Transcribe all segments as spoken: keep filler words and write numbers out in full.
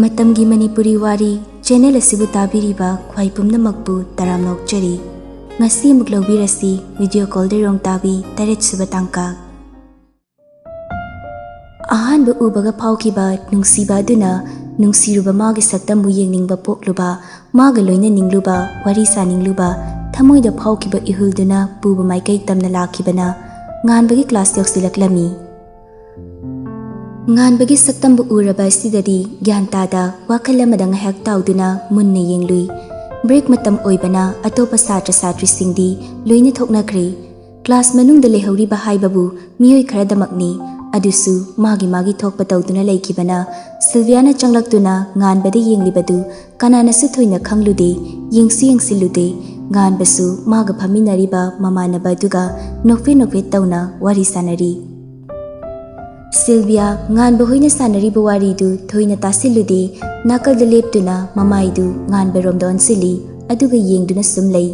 ꯃꯇꯝꯒꯤ ꯃꯅꯤꯄꯨꯔꯤ ꯋꯥꯔꯤ ꯆꯦꯅꯦꯜ ꯑꯁꯤꯕꯨ ꯇꯥꯕꯤꯔꯤꯕ ꯈ꯭ꯋꯥꯏ ꯄꯨꯝꯅꯃꯛꯄꯨ ꯇꯔꯥꯝꯅ ꯑꯣꯛꯆꯔꯤ꯫ ꯉꯁꯤ ꯑꯃꯨꯛ ꯂꯧꯕꯤꯔꯁꯤ ꯚꯤꯗꯤꯑꯣ ꯀꯣꯜꯗ ꯔꯣꯡ ꯇꯥꯕꯤ ꯇꯔꯦꯠ ꯁꯨꯕ ꯇꯥꯡꯀꯛ꯫ ꯑꯍꯥꯟꯕ ꯎꯕꯒ ꯐꯥꯎꯈꯤꯕ ꯅꯨꯡꯁꯤꯕ ꯑꯗꯨꯅ ꯅꯨꯡꯁꯤꯔꯨꯕ ꯃꯥꯒꯤ ꯁꯛꯇꯝꯕꯨ ꯌꯦꯡꯅꯤꯡꯕ ꯄꯣꯛꯂꯨꯕ, ꯃꯥꯒ ꯂꯣꯏꯅꯅꯤꯡꯂꯨꯕ, ꯋꯥꯔꯤ ꯁꯥꯅꯤꯡꯂꯨꯕ, ꯊꯃꯣꯏꯗ ꯐꯥꯎꯈꯤꯕ ꯏꯍꯨꯜꯗꯨꯅ ꯄꯨꯕ ꯃꯥꯏꯀꯩ ꯇꯝꯅ ꯂꯥꯛꯈꯤꯕꯅ ꯉꯥꯟꯕꯒꯤ ꯀ꯭ꯂꯥꯁ ꯌꯧꯁꯤꯜꯂꯛꯂꯝꯃꯤ꯫ ꯉꯥꯟꯕꯒꯤ ꯁꯛꯇꯝꯕꯨ ꯎꯔꯕ ꯑꯁꯤꯗꯗꯤ ꯒ꯭ꯌꯥꯟ ꯇꯥꯗ ꯋꯥꯈꯜ ꯑꯃꯗ ꯉꯥꯏꯍꯥꯛ ꯇꯥꯎꯗꯨꯅ ꯃꯨꯟꯅ ꯌꯦꯡꯂꯨꯏ꯫ ꯕ꯭ꯔꯦꯛ ꯃꯇꯝ ꯑꯣꯏꯕꯅ ꯑꯇꯣꯞꯄ ꯁꯥꯇ꯭ꯔ ꯁꯥꯇ꯭ꯔꯤꯁꯤꯡꯗꯤ ꯂꯣꯏꯅ ꯊꯣꯛꯅꯈ꯭ꯔꯦ꯫ ꯀ꯭ꯂꯥꯁ ꯃꯅꯨꯡꯗ ꯂꯩꯍꯧꯔꯤꯕ ꯍꯥꯏꯕꯕꯨ ꯃꯤꯑꯣꯏ ꯈꯔꯗꯃꯛꯅꯤ꯫ ꯑꯗꯨꯁꯨ ꯃꯥꯒꯤ ꯃꯥꯒꯤ ꯊꯣꯛꯄ ꯇꯧꯗꯨꯅ ꯂꯩꯈꯤꯕꯅ ꯁꯤꯜꯚꯤꯌꯥꯅ ꯆꯪꯂꯛꯇꯨꯅ ꯉꯥꯟꯕꯗ ꯌꯦꯡꯂꯤꯕꯗꯨ ꯀꯅꯥꯅꯁꯨ ꯊꯣꯏꯅ ꯈꯪꯂꯨꯗꯦ, ꯌꯦꯡꯁꯨ ꯌꯦꯡꯁꯤꯜꯂꯨꯗꯦ꯫ ꯉꯥꯟꯕꯁꯨ ꯃꯥꯒ ꯐꯝꯃꯤꯟꯅꯔꯤꯕ ꯃꯃꯥꯟꯅꯕ ꯑꯗꯨꯒ ꯅꯣꯛꯐꯦꯠ ꯅꯣꯛꯐꯦꯠ ꯇꯧꯅ ꯋꯥꯔꯤ ꯁꯥꯟꯅꯔꯤ꯫ ꯁꯤꯜꯚꯤꯌꯥ, ꯉꯥꯟꯕ ꯍꯣꯏꯅ ꯁꯥꯟꯅꯔꯤꯕ ꯋꯥꯔꯤꯗꯨ ꯊꯣꯏꯅ ꯇꯥꯁꯤꯜꯂꯨꯗꯦ, ꯅꯥꯀꯜꯗ ꯂꯦꯞꯇꯨꯅ ꯃꯃꯥꯏꯗꯨ ꯉꯥꯟꯕꯔꯣꯝꯗ ꯑꯣꯟꯁꯤꯜꯂꯤ, ꯑꯗꯨꯒ ꯌꯦꯡꯗꯨꯅ ꯁꯨꯝ ꯂꯩ꯫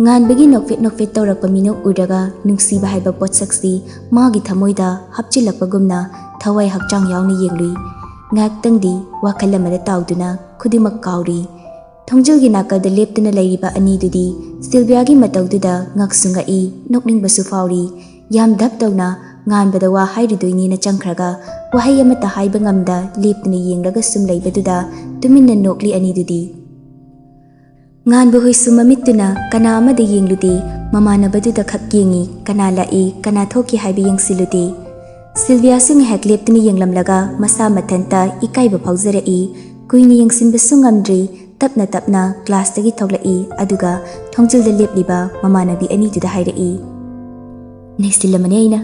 ꯉꯥꯟꯕꯒꯤ ꯅꯣꯛꯐꯦꯠ ꯅꯣꯛꯐꯦꯠ ꯇꯧꯔꯛꯄ ꯃꯤꯅꯣꯛ ꯎꯔꯒ ꯅꯨꯡꯁꯤꯕ ꯍꯥꯏꯕ ꯄꯣꯠꯁꯛꯁꯤ ꯃꯥꯒꯤ ꯊꯃꯣꯏꯗ ꯍꯥꯞꯆꯤꯜꯂꯛꯄꯒꯨꯝꯅ ꯊꯋꯥꯏ ꯍꯛꯆꯥꯡ ꯌꯥꯎꯅ ꯌꯦꯡꯂꯨꯏ꯫ ꯉꯥꯏꯍꯥꯛꯇꯪꯗꯤ ꯋꯥꯈꯜ ꯑꯃꯗ ꯇꯥꯎꯗꯨꯅ ꯈꯨꯗꯤꯡꯃꯛ ꯀꯥꯎꯔꯤ꯫ ꯊꯣꯡꯖꯤꯜꯒꯤ ꯅꯥꯀꯜꯗ ꯂꯦꯞꯇꯨꯅ ꯂꯩꯔꯤꯕ ꯑꯅꯤꯗꯨꯗꯤ ꯁꯤꯜꯚꯤꯌꯥꯒꯤ ꯃꯇꯧꯗꯨꯗ ꯉꯛꯁꯨ ꯉꯛꯏ, ꯅꯣꯛꯅꯤꯡꯕꯁꯨ ꯐꯥꯎꯔꯤ꯫ ꯌꯥꯝ ꯙꯞ ꯇꯧꯅ ꯉꯥꯟꯕꯗ ꯋꯥ ꯍꯥꯏꯔꯨꯗꯣꯏꯅꯦꯅ ꯆꯪꯈ꯭ꯔꯒ ꯋꯥꯍꯩ ꯑꯃꯠꯇ ꯍꯥꯏꯕ ꯉꯝꯗ ꯂꯦꯞꯇꯨꯅ ꯌꯦꯡꯂꯒ ꯁꯨꯝ ꯂꯩꯕꯗꯨꯗ ꯇꯨꯃꯤꯟꯅ ꯅꯣꯛꯂꯤ ꯑꯅꯤꯗꯨꯗꯤ꯫ ꯉꯥꯟꯕ ꯍꯣꯏꯁꯨ ꯃꯃꯤꯠꯇꯨꯅ ꯀꯅꯥ ꯑꯃꯗ ꯌꯦꯡꯂꯨꯗꯦ, ꯃꯃꯥꯟꯅꯕꯗꯨꯗ ꯈꯛ ꯌꯦꯡꯉꯤ, ꯀꯅꯥ ꯂꯥꯛꯏ, ꯀꯅꯥ ꯊꯣꯛꯈꯤ ꯍꯥꯏꯕ ꯌꯦꯡꯁꯤꯜꯂꯨꯗꯦ꯫ ꯁꯤꯜꯚꯤꯌꯥꯁꯨ ꯉꯥꯏꯍꯥꯛ ꯂꯦꯞꯇꯨꯅ ꯌꯦꯡꯂꯝꯂꯒ ꯃꯁꯥ ꯃꯊꯟꯇ ꯏꯀꯥꯏꯕ ꯐꯥꯎꯖꯔꯛꯏ꯫ ꯀꯨꯏꯅ ꯌꯦꯡꯁꯤꯟꯕꯁꯨ ꯉꯝꯗ꯭ꯔꯤ, ꯇꯞꯅ ꯇꯞꯅ ꯀ꯭ꯂꯥꯁꯇꯒꯤ ꯊꯣꯛꯂꯛꯏ, ꯑꯗꯨꯒ ꯊꯣꯡꯖꯤꯜꯗ ꯂꯦꯞꯂꯤꯕ ꯃꯃꯥꯟꯅꯕꯤ ꯑꯅꯤꯗꯨꯗ ꯍꯥꯏꯔꯛꯏ, "ꯅꯩꯁꯤꯜꯂꯝꯃꯅꯤ ꯑꯩꯅ꯫"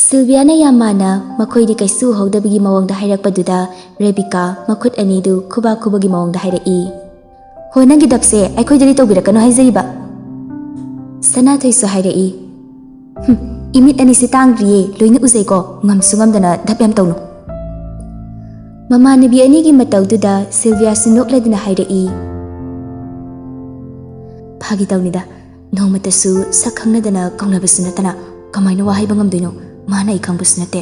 ꯁꯤꯜꯚꯤꯌꯥꯅ ꯌꯥꯝ ꯃꯥꯟꯅ ꯃꯈꯣꯏꯗꯤ ꯀꯩꯁꯨ ꯎꯍꯧꯗꯕꯒꯤ ꯃꯑꯣꯡꯗ ꯍꯥꯏꯔꯛꯄꯗꯨꯗ ꯔꯦꯕꯤꯀꯥ ꯃꯈꯨꯠ ꯑꯅꯤꯗꯨ ꯈꯨꯕꯥꯛ ꯈꯨꯕꯒꯤ ꯃꯑꯣꯡꯗ ꯍꯥꯏꯔꯛꯏ, "ꯍꯣ, ꯅꯪꯒꯤ ꯗꯞꯁꯦ ꯑꯩꯈꯣꯏꯗꯗꯤ ꯇꯧꯕꯤꯔꯛꯀꯅꯨ ꯍꯥꯏꯖꯔꯤꯕ꯫" ꯁꯅꯥꯊꯣꯏꯁꯨ ꯍꯥꯏꯔꯛꯏ, "ꯍꯨꯝ, ꯏꯃꯤꯠ ꯑꯅꯤꯁꯤ ꯇꯥꯡꯗ꯭ꯔꯤꯌꯦ, ꯂꯣꯏꯅ ꯎꯖꯩꯀꯣ, ꯉꯝꯁꯨ ꯉꯝꯗꯅ ꯙꯞ ꯌꯥꯝ ꯇꯧꯅꯨ꯫" ꯃꯃꯥꯟꯅꯕꯤ ꯑꯅꯤꯒꯤ ꯃꯇꯧꯗꯨꯗ ꯁꯤꯜꯚꯤꯌꯥꯁꯨ ꯅꯣꯛꯂꯗꯨꯅ ꯍꯥꯏꯔꯛꯏ, "ꯐꯥꯒꯤ ꯇꯧꯅꯤꯗ, ꯅꯣꯡꯃꯇꯁꯨ ꯁꯛ ꯈꯪꯅꯗꯅ ꯀꯧꯅꯕꯁꯨ ꯅꯠꯇꯅ ꯀꯃꯥꯏꯅ ꯋꯥ ꯍꯥꯏꯕ ꯉꯝꯗꯣꯏꯅꯣ? ꯃꯥꯅ ꯑꯩ ꯈꯪꯕꯁꯨ ꯅꯠꯇꯦ꯫"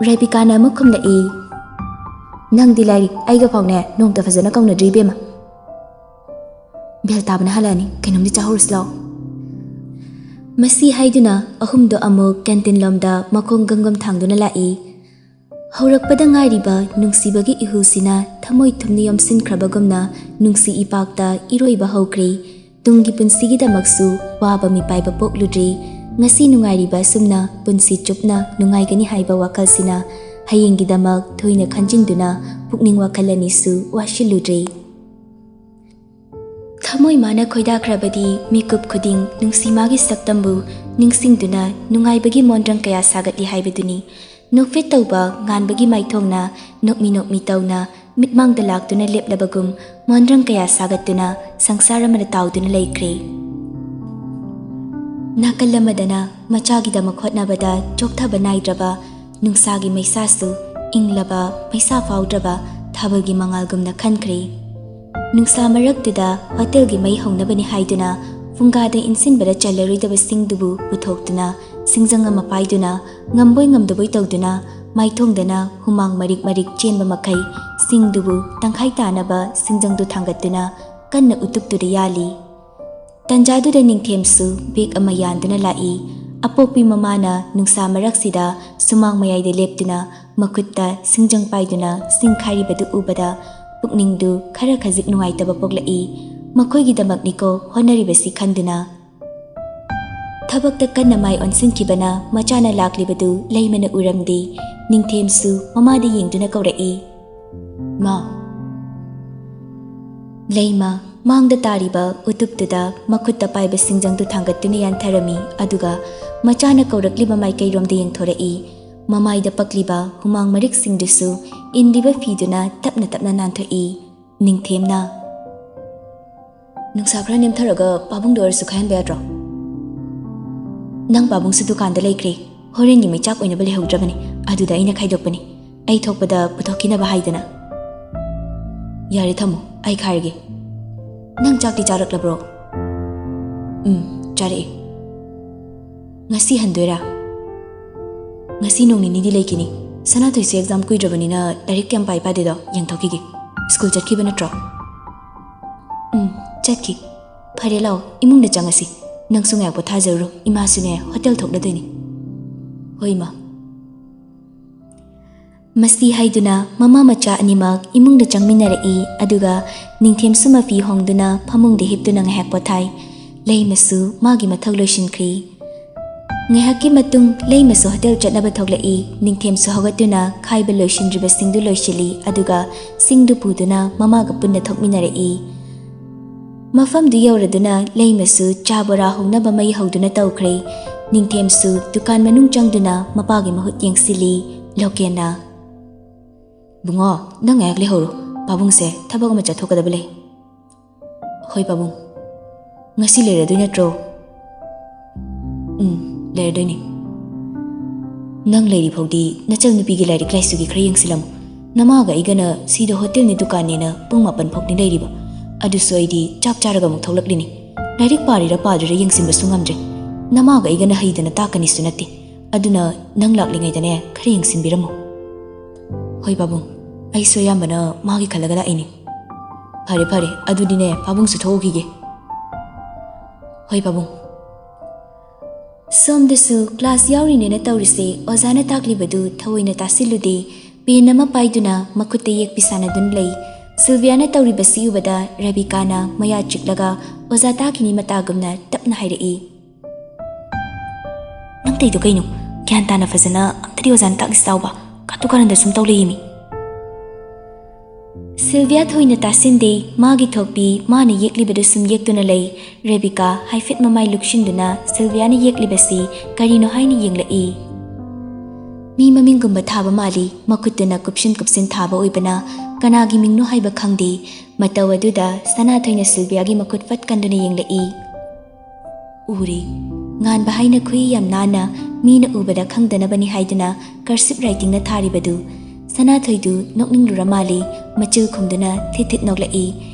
ꯔꯦꯕꯤꯀꯥꯅ ꯑꯃꯨꯛ ꯈꯨꯝꯂꯛꯏ, ꯅꯪꯗꯤ ꯂꯥꯏꯔꯤꯛ ꯑꯩꯒ ꯐꯥꯎꯅꯦ ꯅꯣꯡꯇ ꯐꯖꯅ ꯀꯧꯅꯗ꯭ꯔꯤ ꯏꯕꯦꯝꯃ꯫ ꯕꯦꯜ ꯇꯥꯕꯅ ꯍꯜꯂꯛꯑꯅꯤ, ꯀꯩꯅꯣꯝꯗꯤ ꯆꯥꯍꯧꯔꯁꯤ ꯂꯥꯛꯑꯣ꯫ ꯃꯁꯤ ꯍꯥꯏꯗꯨꯅ ꯑꯍꯨꯝꯗꯣ ꯑꯃꯨꯛ ꯀꯦꯟꯇꯤꯟ ꯂꯣꯝꯗ ꯃꯈꯣꯡ ꯒꯝꯒꯝ ꯊꯥꯡꯗꯨꯅ ꯂꯥꯛꯏ꯫ ꯍꯧꯔꯛꯄꯗ ꯉꯥꯏꯔꯤꯕ ꯅꯨꯡꯁꯤꯕꯒꯤ ꯏꯍꯨꯁꯤꯅ ꯊꯃꯣꯏ ꯊꯨꯝꯅ ꯌꯣꯝꯁꯤꯟꯈ꯭ꯔꯕꯒꯨꯝꯅ ꯅꯨꯡꯁꯤ ꯏꯄꯥꯛꯇ ꯏꯔꯣꯏꯕ ꯍꯧꯈ꯭ꯔꯦ꯫ ꯇꯨꯡꯒꯤ ꯄꯨꯟꯁꯤꯒꯤꯗꯃꯛꯁꯨ ꯋꯥꯕ ꯃꯤꯄꯥꯏꯕ ꯄꯣꯛꯂꯨꯗ꯭ꯔꯤ꯫ ꯉꯁꯤ ꯅꯨꯡꯉꯥꯏꯔꯤꯕ ꯑꯁꯨꯝꯅ ꯄꯨꯟꯁꯤ ꯆꯨꯞꯅ ꯅꯨꯡꯉꯥꯏꯒꯅꯤ ꯍꯥꯏꯕ ꯋꯥꯈꯜꯁꯤꯅ ꯍꯌꯦꯡꯒꯤꯗꯃꯛ ꯊꯣꯏꯅ ꯈꯟꯖꯤꯟꯗꯨꯅ ꯄꯨꯛꯅꯤꯡ ꯋꯥꯈꯜ ꯑꯅꯤꯁꯨ ꯋꯥꯁꯤꯜꯂꯨꯗ꯭ꯔꯤ꯫ ꯊꯃꯣꯏ ꯃꯥꯅ ꯈꯣꯏꯗꯥꯈ꯭ꯔꯕꯗꯤ ꯃꯤꯀꯨꯞ ꯈꯨꯗꯤꯡ ꯅꯨꯡꯁꯤ ꯃꯥꯒꯤ ꯁꯛꯇꯝꯕꯨ ꯅꯤꯡꯁꯤꯡꯗꯨꯅ ꯅꯨꯡꯉꯥꯏꯕꯒꯤ ꯃꯣꯟꯗ꯭ꯔꯪ ꯀꯌꯥ ꯁꯥꯒꯠꯂꯤ ꯍꯥꯏꯕꯗꯨꯅꯤ꯫ ꯅꯣꯛꯐꯦꯠ ꯇꯧꯕ ꯉꯥꯟꯕꯒꯤ ꯃꯥꯏꯊꯣꯡꯅ ꯅꯣꯛꯃꯤ ꯅꯣꯛꯃꯤ ꯇꯧꯅ ꯃꯤꯠꯃꯥꯡꯗ ꯂꯥꯛꯇꯨꯅ ꯂꯦꯞꯂꯕꯒꯨꯝ ꯃꯣꯟꯗ꯭ꯔꯪ ꯀꯌꯥ ꯁꯥꯒꯠꯇꯨꯅ ꯁꯪꯁꯥꯔ ꯑꯃꯗ ꯇꯥꯎꯗꯨꯅ ꯂꯩꯈ꯭ꯔꯦ꯫ ꯅꯥꯀꯜ ꯑꯃꯗꯅ ꯃꯆꯥꯒꯤꯗꯃꯛ ꯍꯣꯠꯅꯕꯗ ꯆꯣꯛꯊꯕ ꯅꯥꯏꯗ꯭ꯔꯕ ꯅꯨꯡꯁꯥꯒꯤ ꯃꯩꯁꯥꯁꯨ ꯏꯪꯂꯕ ꯃꯩꯁꯥ ꯐꯥꯎꯗ꯭ꯔꯕ ꯊꯥꯕꯜꯒꯤ ꯃꯉꯥꯜꯒꯨꯝꯅ ꯈꯟꯈ꯭ꯔꯦ꯫ ꯅꯨꯡꯁꯥ ꯃꯔꯛꯇꯨꯗ ꯍꯣꯇꯦꯜꯒꯤ ꯃꯩ ꯍꯧꯅꯕꯅꯤ ꯍꯥꯏꯗꯨꯅ ꯐꯨꯡꯒꯥꯗ ꯏꯟꯁꯤꯟꯕꯗ ꯆꯜꯂꯔꯣꯏꯗꯕꯁꯤꯡꯗꯨꯕꯨ ꯄꯨꯊꯣꯛꯇꯨꯅ ꯁꯤꯡꯖꯪ ꯑꯃ ꯄꯥꯏꯗꯨꯅ ꯉꯝꯕꯣꯏ ꯉꯝꯗꯕꯣꯏ ꯇꯧꯗꯨꯅ ꯃꯥꯏꯊꯣꯡꯗꯅ ꯍꯨꯃꯥꯡ ꯃꯔꯤꯛ ꯃꯔꯤꯛ ꯆꯦꯟꯕ ꯃꯈꯩ ꯁꯤꯡꯗꯨꯕꯨ ꯇꯪꯈꯥꯏ ꯇꯥꯅꯕ ꯁꯤꯡꯖꯪꯗꯨ ꯊꯥꯡꯒꯠꯇꯨꯅ ꯀꯟꯅ ꯎꯇꯨꯞꯇꯨꯗ ꯌꯥꯜꯂꯤ꯫ ꯇꯟꯖꯥꯗꯨꯗ ꯅꯤꯡꯊꯦꯝꯁꯨ ꯕꯦꯒ ꯑꯃ ꯌꯥꯟꯗꯨꯅ ꯂꯥꯛꯏ꯫ ꯑꯄꯣꯛꯄꯤ ꯃꯃꯥꯅ ꯅꯨꯡꯁꯥ ꯃꯔꯛꯁꯤꯗ ꯁꯨꯃꯥꯡ ꯃꯌꯥꯏꯗ ꯂꯦꯞꯇꯨꯅ ꯃꯈꯨꯠꯇ ꯁꯤꯡꯖꯪ ꯄꯥꯏꯗꯨꯅ ꯁꯤꯡ ꯈꯥꯏꯔꯤꯕꯗꯨ ꯎꯕꯗ ꯄꯨꯛꯅꯤꯡꯗꯨ ꯈꯔ ꯈꯖꯤꯛ ꯅꯨꯡꯉꯥꯏꯇꯕ ꯄꯣꯛꯂꯛꯏ꯫ ꯃꯈꯣꯏꯒꯤꯗꯃꯛꯅꯤꯀꯣ ꯍꯣꯠꯅꯔꯤꯕꯁꯤ ꯈꯟꯗꯨꯅ꯫ ꯊꯕꯛꯇ ꯀꯟꯅ ꯃꯥꯏ ꯑꯣꯟꯁꯤꯟꯈꯤꯕꯅ ꯃꯆꯥꯅ ꯂꯥꯛꯂꯤꯕꯗꯨ ꯂꯩꯃꯅ ꯎꯔꯝꯗꯦ꯫ ꯅꯤꯡꯊꯦꯝꯁꯨ ꯃꯃꯥꯗ ꯌꯦꯡꯗꯨꯅ ꯀꯧꯔꯛꯏ, "ꯃꯥ!" ꯂꯩꯃ ꯃꯥꯡꯗ ꯇꯥꯔꯤꯕ ꯎꯇꯨꯞꯇꯨꯗ ꯃꯈꯨꯠꯇ ꯄꯥꯏꯕ ꯁꯤꯡꯖꯪꯗꯨ ꯊꯥꯡꯒꯠꯇꯨꯅ ꯌꯥꯟꯊꯔꯝꯃꯤ, ꯑꯗꯨꯒ ꯃꯆꯥꯅ ꯀꯧꯔꯛꯂꯤꯕ ꯃꯥꯏꯀꯩꯔꯣꯝꯗ ꯌꯦꯡꯊꯣꯔꯛꯏ꯫ ꯃꯃꯥꯏꯗ ꯄꯛꯂꯤꯕ ꯍꯨꯃꯥꯡ ꯃꯔꯤꯛꯁꯤꯡꯗꯨꯁꯨ ꯏꯟꯂꯤꯕ ꯐꯤꯗꯨꯅ ꯇꯞꯅ ꯇꯞꯅ ꯅꯥꯟꯊꯣꯛꯏ꯫ ꯅꯤꯡꯊꯦꯝꯅ, "ꯅꯨꯡꯁꯥ ꯈꯔ ꯅꯦꯝꯊꯔꯒ ꯄꯥꯕꯨꯡꯗ ꯑꯣꯏꯔꯁꯨ ꯈꯥꯏꯍꯟꯕ ꯌꯥꯗ꯭ꯔꯣ?" "ꯅꯪ ꯄꯥꯕꯨꯡꯁꯨ ꯗꯨꯀꯥꯟꯗ ꯂꯩꯈ꯭ꯔꯦ꯫ ꯍꯣꯔꯦꯟꯒꯤ ꯃꯩꯆꯥꯛ ꯑꯣꯏꯅꯕ ꯂꯩꯍꯧꯗ꯭ꯔꯕꯅꯤ, ꯑꯗꯨꯗ ꯑꯩꯅ ꯈꯥꯏꯗꯣꯛꯄꯅꯤ꯫ ꯑꯩ ꯊꯣꯛꯄꯗ ꯄꯨꯊꯣꯛꯈꯤꯅꯕ ꯍꯥꯏꯗꯅ꯫" "ꯌꯥꯔꯦ, ꯊꯝꯃꯣ, ꯑꯩ ꯈꯥꯏꯔꯒꯦ꯫ ꯅꯪ ꯆꯥꯛꯇꯤ ꯆꯥꯔꯛꯂꯕ꯭ꯔꯣ?" "ꯎꯝ, ꯆꯥꯔꯛꯑꯦ꯫ ꯉꯁꯤ ꯍꯟꯗꯣꯏꯔꯥ?" "ꯉꯁꯤ ꯅꯣꯡ ꯅꯤꯅꯤꯗꯤ ꯂꯩꯈꯤꯅꯤ꯫ ꯁꯅꯥꯊꯣꯏꯁꯦ ꯑꯦꯛꯖꯥꯝ ꯀꯨꯏꯗ꯭ꯔꯕꯅꯤꯅ ꯂꯥꯏꯔꯤꯛ ꯀꯌꯥꯝ ꯄꯥꯏ ꯄꯥꯗꯦꯗꯣ ꯌꯦꯡꯊꯣꯛꯈꯤꯒꯦ꯫ ꯁ꯭ꯀꯨꯜ ꯆꯠꯈꯤꯕ ꯅꯠꯇ꯭ꯔꯣ? ꯎꯝ, ꯆꯠꯈꯤ꯫ ꯐꯔꯦ, ꯂꯥꯛꯑꯣ, ꯏꯃꯨꯡꯗ ꯆꯪꯉꯁꯤ꯫ ꯅꯪꯁꯨ ꯉꯥꯏꯍꯥꯛ ꯄꯣꯊꯥꯖꯔꯨꯔꯣ, ꯏꯃꯥꯁꯨꯅꯦ ꯍꯣꯇꯦꯜ ꯊꯣꯛꯂꯗꯣꯏꯅꯤ꯫ ꯍꯣꯏ, ꯏꯃꯥ꯫ ꯃꯁꯤ ꯍꯥꯏꯗꯨꯅ ꯃꯃꯥ ꯃꯆꯥ ꯑꯅꯤꯃꯛ ꯏꯃꯨꯡꯗ ꯆꯪꯃꯤꯟꯅꯔꯛꯏ꯫ ꯑꯗꯨꯒ ꯅꯤꯡꯊꯦꯝꯁꯨ ꯃꯐꯤ ꯍꯣꯡꯗꯨꯅ ꯐꯃꯨꯡꯗ ꯍꯤꯞꯇꯨꯅ ꯉꯥꯏꯍꯥꯛ ꯄꯣꯊꯥꯏ꯫ ꯂꯩꯃꯁꯨ ꯃꯥꯒꯤ ꯃꯊꯧ ꯂꯣꯏꯁꯤꯟꯈ꯭ꯔꯤ꯫ ꯉꯥꯏꯍꯥꯛꯀꯤ ꯃꯇꯨꯡ ꯂꯩꯃꯁꯨ ꯍꯣꯇꯦꯜ ꯆꯠꯅꯕ ꯊꯣꯛꯂꯛꯏ꯫ ꯅꯤꯡꯊꯦꯝꯁꯨ ꯍꯧꯒꯠꯇꯨꯅ ꯈꯥꯏꯕ ꯂꯣꯏꯁꯤꯟꯗ꯭ꯔꯤꯕꯁꯤꯡꯗꯨ ꯂꯣꯏꯁꯤꯜꯂꯤ, ꯑꯗꯨꯒ ꯁꯤꯡꯗꯨ ꯄꯨꯗꯨꯅ ꯃꯃꯥꯒ ꯄꯨꯟꯅ ꯊꯣꯛꯃꯤꯟꯅꯔꯛꯏ꯫ ꯃꯐꯝꯗꯨ ꯌꯧꯔꯗꯨꯅ ꯂꯩꯃꯁꯨ ꯆꯥ ꯕꯣꯔꯥ ꯍꯧꯅꯕ ꯃꯩ ꯍꯧꯗꯨꯅ ꯇꯧꯈ꯭ꯔꯦ꯫ ꯅꯤꯡꯊꯦꯝꯁꯨ ꯗꯨꯀꯥꯟ ꯃꯅꯨꯡ ꯆꯪꯗꯨꯅ ꯃꯄꯥꯒꯤ ꯃꯍꯨꯠ ꯌꯦꯡꯁꯤꯜꯂꯤ꯫ ꯂꯣꯀꯦꯟꯅ, "ꯕꯨꯡꯉꯣ, ꯅꯪ ꯉꯥꯏꯍꯥꯛ ꯂꯩꯍꯧꯔꯣ꯫ ꯄꯥꯕꯨꯡꯁꯦ ꯊꯕꯛ ꯑꯃ ꯆꯠꯊꯣꯛꯀꯗꯕ ꯂꯩ꯫" "ꯍꯣꯏ ꯄꯥꯕꯨꯡ꯫ ꯉꯁꯤ ꯂꯩꯔꯗꯣꯏ ꯅꯠꯇ꯭ꯔꯣ?" "ꯎꯝ, ꯂꯩꯔꯗꯣꯏꯅꯦ꯫ ꯅꯪ ꯂꯩꯔꯤ ꯐꯥꯎꯗꯤ ꯅꯆꯟ ꯅꯨꯄꯤꯒꯤ ꯂꯥꯏꯔꯤꯛ ꯂꯥꯏꯁꯨꯒꯤ ꯈꯔ ꯌꯦꯡꯁꯤꯜꯂꯝꯃꯨ꯫ ꯅꯃꯥꯒ ꯑꯩꯒꯅ ꯁꯤꯗ ꯍꯣꯇꯦꯜꯅꯤ ꯗꯨꯀꯥꯟꯅꯦꯅ ꯄꯨꯡ ꯃꯥꯄꯟ ꯐꯥꯎꯗꯤ ꯂꯩꯔꯤꯕ꯫ ꯑꯗꯨꯁꯨ ꯑꯩꯗꯤ ꯆꯥꯛ ꯆꯥꯔꯒ ꯑꯃꯨꯛ ꯊꯣꯛꯂꯛꯂꯤꯅꯤ꯫ ꯂꯥꯏꯔꯤꯛ ꯄꯥꯔꯤꯔ ꯄꯥꯗ꯭ꯔꯤꯔ ꯌꯦꯡꯁꯤꯟꯕꯁꯨ ꯉꯝꯗ꯭ꯔꯦ꯫ ꯅꯃꯥꯒ ꯑꯩꯒꯅ ꯍꯩꯗꯅ ꯇꯥꯛꯀꯅꯤꯁꯨ ꯅꯠꯇꯦ꯫ ꯑꯗꯨꯅ ꯅꯪ ꯂꯥꯛꯂꯤꯉꯩꯗꯅꯦ ꯈꯔ ꯌꯦꯡꯁꯤꯟꯕꯤꯔꯝꯃꯨ꯫" "ꯍꯣꯏ ꯄꯥꯕꯨꯡ, ꯑꯩꯁꯨ ꯑꯌꯥꯝꯕꯅ ꯃꯥꯒꯤ ꯈꯜꯂꯒ ꯂꯥꯛꯏꯅꯤ꯫" "ꯐꯔꯦ ꯐꯔꯦ, ꯑꯗꯨꯗꯤꯅꯦ ꯄꯥꯕꯨꯡꯁꯨ ꯊꯣꯛꯎꯈꯤꯒꯦ꯫" "ꯍꯣꯏ ꯄꯥꯕꯨꯡ꯫" ꯁꯣꯝꯗꯁꯨ ꯀ꯭ꯂꯥꯁ ꯌꯥꯎꯔꯤꯅꯦꯅ ꯇꯧꯔꯤꯁꯦ ꯑꯣꯖꯥꯅ ꯇꯥꯛꯂꯤꯕꯗꯨ ꯊꯑꯣꯏꯅ ꯇꯥꯁꯤꯜꯂꯨꯗꯦ꯫ ꯄꯦꯟ ꯑꯃ ꯄꯥꯏꯗꯨꯅ ꯃꯈꯨꯠꯇ ꯌꯦꯛꯄꯤ ꯁꯥꯟꯅꯗꯨꯅ ꯂꯩ꯫ ꯁꯤꯜꯚꯤꯌꯥꯅ ꯇꯧꯔꯤꯕꯁꯤ ꯎꯕꯗ ꯔꯦꯕꯤꯀꯥꯅ ꯃꯌꯥ ꯆꯤꯛꯂꯒ ꯑꯣꯖꯥ ꯇꯥꯈꯤꯅꯤ ꯃꯇꯥꯒꯨꯝꯅ ꯇꯞꯅ ꯍꯥꯏꯔꯛꯏ, "ꯅꯪ ꯇꯧꯏꯗꯣ ꯀꯩꯅꯣ? ꯒ꯭ꯌꯥꯟ ꯇꯥꯅ ꯐꯖꯅ ꯑꯝꯇꯗꯤ ꯑꯣꯖꯥꯅ ꯇꯥꯛꯂꯤꯁꯤ ꯇꯥꯎꯕ꯫ ꯀꯥꯇꯨ ꯀꯥꯔꯟꯗ ꯁꯨꯝ ꯇꯧ ꯂꯩꯌꯦꯃꯤ꯫" ꯁꯤꯜꯚꯤꯌꯥ ꯊꯣꯏꯅ ꯇꯥꯁꯤꯟꯗꯦ꯫ ꯃꯥꯒꯤ ꯊꯣꯛꯄꯤ ꯃꯥꯅ ꯌꯦꯛꯂꯤꯕꯗꯨ ꯁꯨꯝ ꯌꯦꯛꯇꯨꯅ ꯂꯩ꯫ ꯔꯦꯕꯤꯀꯥ ꯍꯥꯏꯐꯦꯠ ꯃꯃꯥꯏ ꯂꯨꯛꯁꯤꯟꯗꯨꯅ ꯁꯤꯜꯚꯤꯌꯥꯅ ꯌꯦꯛꯂꯤꯕꯁꯤ ꯀꯔꯤꯅꯣ ꯍꯥꯏꯅ ꯌꯦꯡꯂꯛꯏ꯫ ꯃꯤ ꯃꯃꯤꯡꯒꯨꯝꯕ ꯊꯥꯕ ꯃꯥꯜꯂꯤ꯫ ꯃꯈꯨꯠꯇꯨꯅ ꯀꯨꯞꯁꯤꯟ ꯀꯨꯞꯁꯤꯟ ꯊꯥꯕ ꯑꯣꯏꯕꯅ ꯀꯅꯥꯒꯤ ꯃꯤꯡꯅꯣ ꯍꯥꯏꯕ ꯈꯪꯗꯦ꯫ ꯃꯇꯧ ꯑꯗꯨꯗ ꯁꯅꯥꯊꯣꯏꯅ ꯁꯤꯜꯚꯤꯌꯥꯒꯤ ꯃꯈꯨꯠ ꯐꯠ ꯀꯟꯗꯨꯅ ꯌꯦꯡꯂꯛꯏ꯫ ꯎꯔꯦ꯫ ꯉꯥꯟꯕ ꯍꯥꯏꯅ ꯈꯨꯏ ꯌꯥꯝ ꯅꯥꯟꯅ ꯃꯤꯅ ꯎꯕꯗ ꯈꯪꯗꯅꯕꯅꯤ ꯍꯥꯏꯗꯨꯅ ꯀꯔꯁꯤꯞ ꯔꯥꯏꯇꯤꯡꯅ ꯊꯥꯔꯤꯕꯗꯨ꯫ ꯁꯅꯥꯊꯣꯏꯗꯨ ꯅꯣꯛꯅꯤꯡꯂꯨꯔ ꯃꯥꯜꯂꯤ꯫ ꯃꯆꯤꯜ ꯈꯨꯝꯗꯨꯅ ꯊꯤꯠ ꯊꯤꯠ ꯅꯣꯛꯂꯛꯏ꯫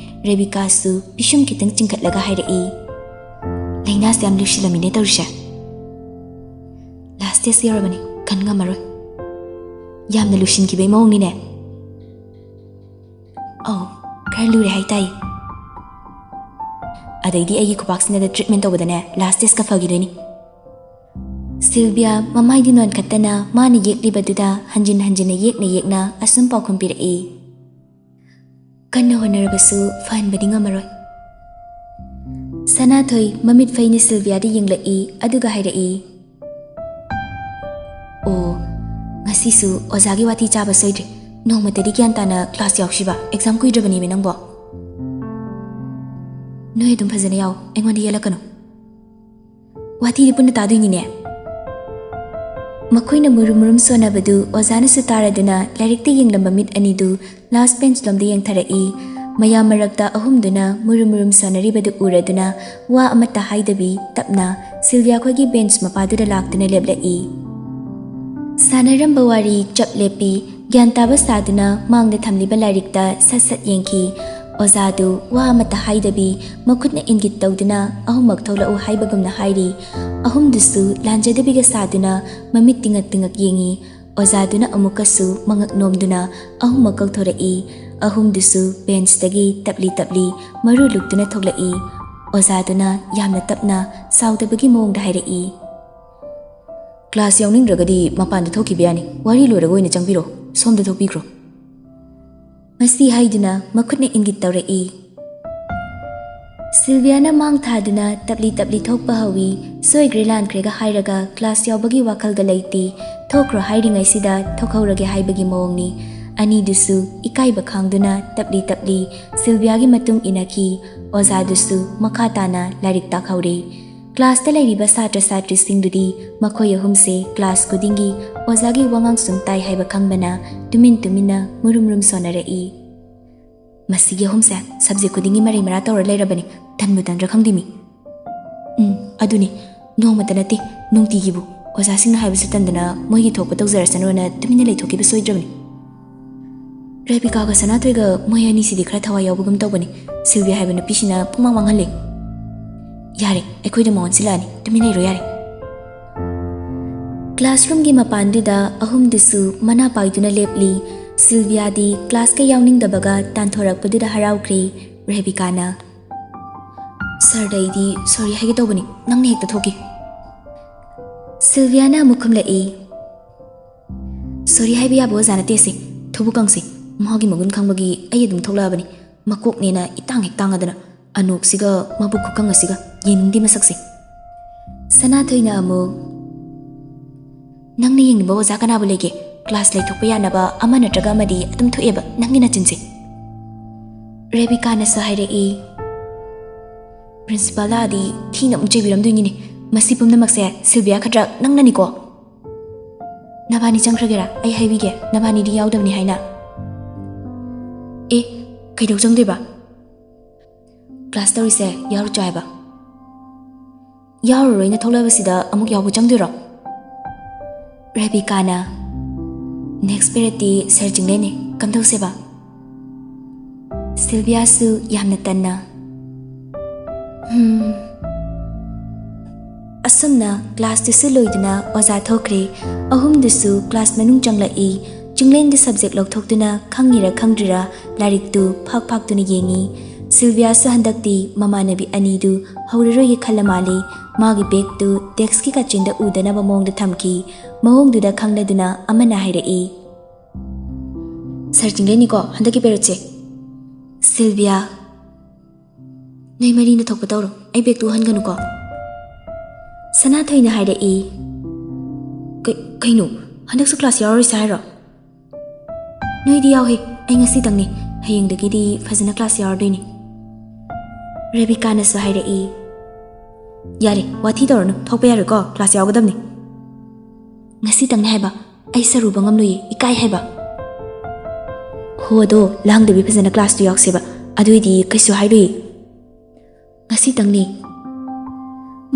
ꯔꯦꯕꯤꯀꯥꯁꯨ ꯄꯤꯁꯨꯝ ꯈꯤꯇꯪ ꯆꯤꯡꯈꯠꯂꯒ ꯍꯥꯏꯔꯛꯏ, "ꯂꯥꯏꯅꯥꯁꯦ ꯌꯥꯝ ꯂꯨꯁꯤꯜꯂꯝꯃꯤꯅꯦ ꯇꯧꯔꯤꯁꯦ꯫ ꯂꯥꯁ ꯁ꯭ꯇꯦꯖ ꯌꯧꯔꯕꯅꯤ, ꯀꯟ ꯉꯝꯃꯔꯣꯏ꯫" ꯌꯥꯝꯅ ꯂꯨꯁꯤꯟꯈꯤꯕꯩ ꯃꯑꯣꯡꯅꯤꯅꯦ꯫ ꯑꯧ, ꯈꯔ ꯂꯨꯔꯦ ꯍꯥꯏꯇꯥꯏ꯫ ꯑꯗꯩꯗꯤ ꯑꯩꯒꯤ ꯈꯨꯕꯥꯛꯁꯤꯅꯗ treatment ꯇꯧꯕꯗꯅꯦ, last stageꯀ ꯐꯈꯤꯗꯣꯏꯅꯤ꯫ ꯁꯤꯜꯚꯤꯌꯥ ꯃꯃꯥꯏꯗꯤ ꯅꯣꯟꯈꯠꯇꯅ ꯃꯥꯅ ꯌꯦꯛꯂꯤꯕꯗꯨꯗ ꯍꯟꯖꯤꯟ ꯍꯟꯖꯤꯟꯅ ꯌꯦꯛꯅ ꯌꯦꯛꯅ ꯑꯁꯨꯝ ꯄꯥꯎꯈꯨꯝ ꯄꯤꯔꯛꯏ꯫ ꯀꯟꯅ ꯍꯣꯠꯅꯔꯕꯁꯨ ꯐꯍꯟꯕꯗꯤ ꯉꯝꯃꯔꯣꯏ꯫ ꯁꯅꯥꯊꯣꯏ ꯃꯃꯤꯠ ꯐꯩꯅ ꯁꯤꯜꯚꯤꯌꯥꯗ ꯌꯦꯡꯂꯛꯏ, ꯑꯗꯨꯒ ꯍꯥꯏꯔꯛꯏ, "ꯑꯣ, ꯉꯁꯤꯁꯨ ꯑꯣꯖꯥꯒꯤ ꯋꯥꯊꯤ ꯆꯥꯕ ꯁꯣꯏꯗ꯭ꯔꯦ꯫ ꯅꯣꯡꯃꯇꯗꯤ ꯒ꯭ꯌꯥꯟ ꯇꯥꯅ class ꯌꯥꯎꯁꯤꯕ, exam ꯀꯨꯏꯗ꯭ꯔꯕꯅꯦꯃꯤ ꯅꯪꯕꯣ꯫ ꯅꯣꯏ ꯑꯗꯨꯝ ꯐꯖꯅ ꯌꯥꯎ, ꯑꯩꯉꯣꯟꯗ ꯌꯦꯠꯂꯛꯀꯅꯨ꯫" ꯋꯥꯊꯤꯗꯤ ꯄꯨꯟꯅ ꯇꯥꯗꯣꯏꯅꯤꯅꯦ꯫ ꯃꯈꯣꯏꯅ ꯃꯨꯔꯨꯝ ꯃꯨꯔꯨꯝ ꯁꯣꯟꯅꯕꯗꯨ ꯑꯣꯖꯥꯅꯁꯨ ꯇꯥꯔꯗꯨꯅ ꯂꯥꯏꯔꯤꯛꯇ ꯌꯦꯡꯂꯝꯕ ꯃꯤꯠ ꯑꯅꯤꯗꯨ last bench ꯂꯣꯝꯗ ꯌꯦꯡꯊꯔꯛꯏ꯫ ꯃꯌꯥꯝ ꯃꯔꯛꯇ ꯑꯍꯨꯝꯗꯨꯅ ꯃꯨꯔꯨꯝ ꯃꯨꯔꯨꯝ ꯁꯣꯟꯅꯔꯤꯕꯗꯨ ꯎꯔꯗꯨꯅ ꯋꯥ ꯑꯃꯠꯇ ꯍꯥꯏꯗꯕꯤ ꯇꯞꯅ ꯁꯤꯜꯚꯤꯌꯥ ꯈꯣꯏꯒꯤ bench ꯃꯄꯥꯗꯨꯗ ꯂꯥꯛꯇꯨꯅ ꯂꯦꯞꯂꯛꯏ꯫ ꯁꯥꯟꯅꯔꯝꯕ ꯋꯥꯔꯤ ꯆꯞ ꯂꯦꯞꯄꯤ꯫ ꯒ꯭ꯌꯥꯟ ꯇꯥꯕ ꯁꯥꯗꯨꯅ ꯃꯥꯡꯗ ꯊꯝꯂꯤꯕ ꯂꯥꯏꯔꯤꯛꯇ ꯁꯠ ꯁꯠ ꯌꯦꯡꯈꯤ꯫ ꯑꯣꯖꯥꯗꯨ ꯋꯥ ꯑꯃꯠꯇ ꯍꯥꯏꯗꯕꯤ ꯃꯈꯨꯠꯅ ꯏꯪꯒꯤꯠ ꯇꯧꯗꯨꯅ ꯑꯍꯨꯝꯃꯛ ꯊꯣꯛꯂꯛꯎ ꯍꯥꯏꯕꯒꯨꯝꯅ ꯍꯥꯏꯔꯤ꯫ ꯑꯍꯨꯝꯗꯨꯁꯨ ꯂꯥꯟꯖꯗꯕꯤꯒ ꯁꯥꯗꯨꯅ ꯃꯃꯤꯠ ꯇꯤꯡꯉꯛ ꯇꯤꯡꯉꯛ ꯌꯦꯡꯉꯤ꯫ ꯑꯣꯖꯥꯗꯨꯅ ꯑꯃꯨꯛꯀꯁꯨ ꯃꯉꯛ ꯅꯣꯝꯗꯨꯅ ꯑꯍꯨꯝꯃꯛ ꯀꯧꯊꯣꯔꯛꯏ꯫ ꯑꯍꯨꯝꯗꯨꯁꯨ benchꯇꯒꯤ ꯇꯞꯂꯤ ꯇꯞꯂꯤ ꯃꯔꯨ ꯂꯨꯛꯇꯨꯅ ꯊꯣꯛꯂꯛꯏ꯫ ꯑꯣꯖꯥꯗꯨꯅ ꯌꯥꯝꯅ ꯇꯞꯅ, ꯁꯥꯎꯗꯕꯒꯤ ꯃꯑꯣꯡꯗ ꯍꯥꯏꯔꯛꯏ, "Class ꯌꯥꯎꯅꯤꯡꯗ꯭ꯔꯒꯗꯤ ꯃꯄꯥꯟꯗ ꯊꯣꯛꯈꯤꯕ ꯌꯥꯅꯤ꯫ ꯋꯥꯔꯤ ꯂꯣꯏꯔꯒ ꯑꯣꯏꯅ ꯆꯪꯕꯤꯔꯣ꯫ ꯁꯣꯝꯗ ꯊꯣꯛꯄꯤꯈ꯭ꯔꯣ꯫" ꯃꯁꯤ ꯍꯥꯏꯗꯨꯅ ꯃꯈꯨꯠꯅ ꯏꯪꯒꯤꯠ ꯇꯧꯔꯛꯏ꯫ ꯁꯤꯜꯚꯤꯌꯥꯅ ꯃꯥꯡ ꯊꯥꯗꯨꯅ ꯇꯞꯂꯤ ꯇꯞꯂꯤ ꯊꯣꯛꯄ ꯍꯧꯏ꯫ ꯁꯣꯏꯈ꯭ꯔꯦ ꯂꯥꯟꯈ꯭ꯔꯦꯒ ꯍꯥꯏꯔꯒ class ꯌꯥꯎꯕꯒꯤ ꯋꯥꯈꯜꯒ ꯂꯩꯇꯦ꯫ ꯊꯣꯛꯈ꯭ꯔꯣ ꯍꯥꯏꯔꯤꯉꯩꯁꯤꯗ ꯊꯣꯛꯍꯧꯔꯒꯦ ꯍꯥꯏꯕꯒꯤ ꯃꯑꯣꯡꯅꯤ꯫ ꯑꯅꯤꯗꯨꯁꯨ ꯏꯀꯥꯏꯕ ꯈꯥꯡꯗꯨꯅ ꯇꯞꯂꯤ ꯇꯞꯂꯤ ꯁꯤꯜꯚꯤꯌꯥꯒꯤ ꯃꯇꯨꯡ ꯏꯟꯅꯈꯤ꯫ ꯑꯣꯖꯥꯗꯨꯁꯨ ꯃꯈꯥ ꯇꯥꯅ ꯂꯥꯏꯔꯤꯛ ꯇꯥꯛꯍꯧꯔꯦ꯫ Classꯇ ꯂꯩꯔꯤꯕ ꯁꯥꯇ꯭ꯔ ꯁꯥꯇ꯭ꯔꯤꯁꯤꯡꯗꯨꯗꯤ ꯃꯈꯣꯏ ꯑꯍꯨꯝꯁꯦ class ꯈꯨꯗꯤꯡꯒꯤ ꯑꯣꯖꯥꯒꯤ ꯋꯥꯉꯥꯡ ꯁꯨꯝ ꯇꯥꯏ ꯍꯥꯏꯕ ꯈꯪꯕꯅ ꯇꯨꯃꯤꯟ ꯇꯨꯃꯤꯟꯅ ꯃꯨꯔꯨꯝ ꯃꯨꯔꯨꯝ ꯁꯣꯟꯅꯔꯛꯏ꯫ "ꯃꯁꯤꯒꯤ ꯑꯍꯨꯝꯁꯦ subject ꯈꯨꯗꯤꯡꯒꯤ ꯃꯔꯩ ꯃꯔꯥ ꯇꯧꯔ ꯂꯩꯔꯕꯅꯤ꯫ ꯇꯟꯕꯨ ꯇꯟꯗ꯭ꯔꯥ ꯈꯪꯗꯦ ꯃꯤ꯫" "ꯎꯝ, ꯑꯗꯨꯅꯤ꯫ ꯅꯣꯡꯃꯇ ꯅꯠꯇꯦ, ꯅꯨꯡꯇꯤꯒꯤꯕꯨ꯫ ꯑꯣꯖꯥꯁꯤꯡꯅ ꯍꯥꯏꯕꯁꯨ ꯇꯟꯗꯅ ꯃꯣꯏꯒꯤ ꯊꯣꯛꯄ ꯇꯧꯖꯔꯁꯅꯨꯅ ꯇꯨꯃꯤꯟꯅ ꯂꯩꯊꯣꯛꯈꯤꯕ ꯁꯣꯏꯗ꯭ꯔꯕꯅꯤ꯫" ꯔꯦꯕꯤꯀꯥꯒ ꯁꯅꯥꯊꯣꯏꯒ ꯃꯣꯏ ꯑꯅꯤꯁꯤꯗꯤ ꯈꯔ ꯊꯋꯥꯏ ꯌꯥꯎꯕꯒꯨꯝ ꯇꯧꯕꯅꯤ꯫ ꯁꯤꯜꯚꯤꯌꯥ ꯍꯥꯏꯕ ꯅꯨꯄꯤꯁꯤꯅ ꯄꯨꯡꯃꯥꯡ ꯃꯥꯡꯍꯜꯂꯦ꯫ "ꯌꯥꯔꯦ, ꯑꯩꯈꯣꯏꯗ ꯃꯉꯣꯟ ꯁꯤꯜꯂꯛꯑꯅꯤ, ꯇꯨꯃꯤꯟ ꯂꯩꯔꯣ ꯌꯥꯔꯦ꯫" ꯀ꯭ꯂꯥꯁꯔꯨꯝꯒꯤ ꯃꯄꯥꯟꯗꯨꯗ ꯑꯍꯨꯝꯗꯨꯁꯨ ꯃꯅꯥ ꯄꯥꯏꯗꯨꯅ ꯂꯦꯞꯂꯤ꯫ ꯁꯤꯜꯚꯤꯌꯥꯗꯤ ꯀ꯭ꯂꯥꯁꯀ ꯌꯥꯎꯅꯤꯡꯗꯕꯒ ꯇꯥꯟꯊꯣꯔꯛꯄꯗꯨꯗ ꯍꯔꯥꯎꯈ꯭ꯔꯦ꯫ ꯔꯦꯕꯤꯀꯥꯅ, "ꯁꯔꯗ ꯑꯩꯗꯤ ꯁꯣꯔꯤ ꯍꯥꯏꯒꯦ ꯇꯧꯕꯅꯤ, ꯅꯪꯅ ꯍꯦꯛꯇ ꯊꯣꯛꯈꯤ꯫" ꯁꯤꯜꯚꯤꯌꯥꯅ ꯑꯃꯨꯛ ꯈꯨꯝꯂꯛꯏ, "ꯁꯣꯔꯤ ꯍꯥꯏꯕ ꯌꯥꯕ ꯑꯣꯖꯥ ꯅꯠꯇꯦ ꯑꯁꯤ, ꯊꯨꯕꯨꯀꯪꯁꯤ꯫ ꯃꯍꯥꯛꯀꯤ ꯃꯒꯨꯟ ꯈꯪꯕꯒꯤ ꯑꯩ ꯑꯗꯨꯝ ꯊꯣꯛꯂꯛꯑꯕꯅꯤ꯫ ꯃꯀꯣꯛꯅꯦꯅ ꯏꯇꯥꯡ ꯍꯦꯛ ꯇꯥꯡꯉꯗꯅ, ꯑꯅꯣꯛꯁꯤꯒ ꯃꯕꯨꯛ ꯈꯨꯀꯪ ꯑꯁꯤꯒ ꯌꯦꯡꯅꯤꯡꯗꯦ ꯃꯁꯛꯁꯦ꯫" ꯁꯅꯥꯊꯣꯏꯅ ꯑꯃꯨꯛ, "ꯅꯪꯅ ꯌꯦꯡꯅꯤꯡꯕ ꯑꯣꯖꯥ ꯀꯅꯥꯕꯨ ꯂꯩꯒꯦ? ꯀ꯭ꯂꯥꯁ ꯂꯩꯊꯣꯛꯄ ꯌꯥꯅꯕ ꯑꯃ ꯅꯠꯇ꯭ꯔꯒ ꯑꯃꯗꯤ ꯑꯗꯨꯝ ꯊꯣꯛꯑꯦꯕ ꯅꯪꯒꯤ ꯅꯆꯤꯟꯁꯦ꯫" ꯔꯦꯕꯤꯀꯥꯅꯁꯨ ꯍꯥꯏꯔꯛꯏ, "ꯄ꯭ꯔꯤꯟꯁꯤꯄꯥꯜ ꯂꯥꯛꯑꯗꯤ ꯊꯤꯅ ꯑꯃꯨꯛ ꯆꯩꯕꯤꯔꯝꯗꯣꯏꯅꯤꯅꯦ꯫ ꯃꯁꯤ ꯄꯨꯝꯅꯃꯛꯁꯦ ꯁꯤꯜꯚꯤꯌꯥ ꯈꯗ꯭ꯔꯛ ꯅꯪꯅꯅꯤꯀꯣ꯫ ꯅꯕꯥꯅꯤ ꯆꯪꯈ꯭ꯔꯒꯦꯔꯥ? ꯑꯩ ꯍꯥꯏꯕꯤꯒꯦ, ꯅꯕꯥꯅꯤꯗꯤ ꯌꯥꯎꯗꯕꯅꯤ ꯍꯥꯏꯅ꯫" "ꯑꯦ, ꯀꯩꯗꯧ ꯆꯪꯗꯣꯏꯕ? ꯀ꯭ꯂꯥꯁ ꯇꯧꯔꯤꯁꯦ ꯌꯥꯎꯔꯨꯆꯣ ꯍꯥꯏꯕ꯫" "ꯌꯥꯎꯔꯔꯣꯏꯅ ꯊꯣꯛꯂꯛꯑꯕꯁꯤꯗ ꯑꯃꯨꯛ ꯌꯥꯎꯕ ꯆꯪꯗꯣꯏꯔꯣ?" ꯔꯦꯕꯤꯀꯥꯅ, "ꯅꯦꯛꯁ ꯄꯦꯔꯦꯠꯇꯤ ꯁꯥꯔ ꯆꯤꯡꯂꯦꯟꯅꯦ, ꯀꯝꯗꯧꯁꯦꯕ?" ꯁꯤꯜꯚꯤꯌꯥꯁꯨ ꯌꯥꯝꯅ ꯇꯟꯅ, "ꯍꯝ꯫" ꯑꯁꯨꯝꯅ ꯀ꯭ꯂꯥꯁꯇꯨꯁꯨ ꯂꯣꯏꯗꯨꯅ ꯑꯣꯖꯥ ꯊꯣꯛꯈ꯭ꯔꯦ꯫ ꯑꯍꯨꯝꯗꯨꯁꯨ ꯀ꯭ꯂꯥꯁ ꯃꯅꯨꯡ ꯆꯪꯂꯛꯏ꯫ ꯆꯤꯡꯂꯦꯟꯒꯤ ꯁꯕꯖꯦꯛ ꯂꯧꯊꯣꯛꯇꯨꯅ ꯈꯪꯉꯤꯔ ꯈꯪꯗ꯭ꯔꯤꯔ ꯂꯥꯏꯔꯤꯛꯇꯨ ꯐꯥꯛ ꯐꯥꯛꯇꯨꯅ ꯌꯦꯡꯉꯤ꯫ ꯁꯤꯜꯚꯤꯌꯥꯁꯨ ꯍꯟꯗꯛꯇꯤ ꯃꯃꯥꯟꯅꯕꯤ ꯑꯅꯤꯗꯨ ꯍꯧꯔꯔꯣꯏꯒꯦ ꯈꯜꯂ ꯃꯥꯜꯂꯤ꯫ ꯃꯥꯒꯤ ꯕꯦꯒꯇꯨ ꯗꯦꯛꯁꯀꯤ ꯀꯥꯆꯤꯟꯗ ꯎꯗꯅꯕ ꯃꯑꯣꯡꯗ ꯊꯝꯈꯤ꯫ ꯃꯑꯣꯡꯗꯨꯗ ꯈꯪꯂꯗꯨꯅ ꯑꯃꯅ ꯍꯥꯏꯔꯛꯏ, "ꯁꯥꯔ ꯆꯤꯡꯂꯦꯟꯅꯤꯀꯣ ꯍꯟꯗꯛꯀꯤ ꯄꯦꯔꯦꯠꯁꯦ?" ꯁꯤꯜꯚꯤꯌꯥ, "ꯅꯣꯏ ꯃꯔꯤꯅ ꯊꯣꯛꯄ ꯇꯧꯔꯣ, ꯑꯩ ꯕꯦꯒꯇꯨ ꯎꯍꯟꯒꯅꯨꯀꯣ꯫" ꯁꯅꯥꯊꯣꯏꯅ ꯍꯥꯏꯔꯛꯏ, "ꯀꯩ-, ꯀꯩꯅꯣ? ꯍꯟꯗꯛꯁꯨ ꯀ꯭ꯂꯥꯁ ꯌꯥꯎꯔꯔꯣꯏꯁꯦ ꯍꯥꯏꯔꯣ?" "ꯅꯣꯏꯗꯤ ꯌꯥꯎꯍꯦ, ꯑꯩ ꯉꯁꯤꯇꯪꯅꯤ, ꯍꯌꯦꯡꯗꯒꯤꯗꯤ ꯐꯖꯅ ꯀ꯭ꯂꯥꯁ ꯌꯥꯎꯔꯗꯣꯏꯅꯤ꯫" ꯔꯦꯕꯤꯀꯥꯅꯁꯨ ꯍꯥꯏꯔꯛꯏ, "ꯌꯥꯔꯦ, ꯋꯥꯊꯤ ꯇꯧꯔꯅꯨ, ꯊꯣꯛꯄ ꯌꯥꯔꯣꯏꯀꯣ, ꯀ꯭ꯂꯥꯁ ꯌꯥꯎꯒꯗꯕꯅꯤ꯫" "ꯉꯁꯤꯇꯪꯅꯤ ꯍꯥꯏꯕ, ꯑꯩ ꯁꯔꯨꯕ ꯉꯝꯂꯣꯏꯌꯦ, ꯏꯀꯥꯏ ꯍꯥꯏꯕ꯫" "ꯍꯣ, ꯑꯗꯣ ꯂꯥꯡꯗꯕꯤ ꯐꯖꯅ ꯀ꯭ꯂꯥꯁꯇꯨ ꯌꯥꯎꯁꯦꯕ, ꯑꯗꯨꯏꯗꯤ ꯀꯩꯁꯨ ꯍꯥꯏꯔꯣꯏꯌꯦ꯫" "ꯉꯁꯤꯇꯪꯅꯤ꯫"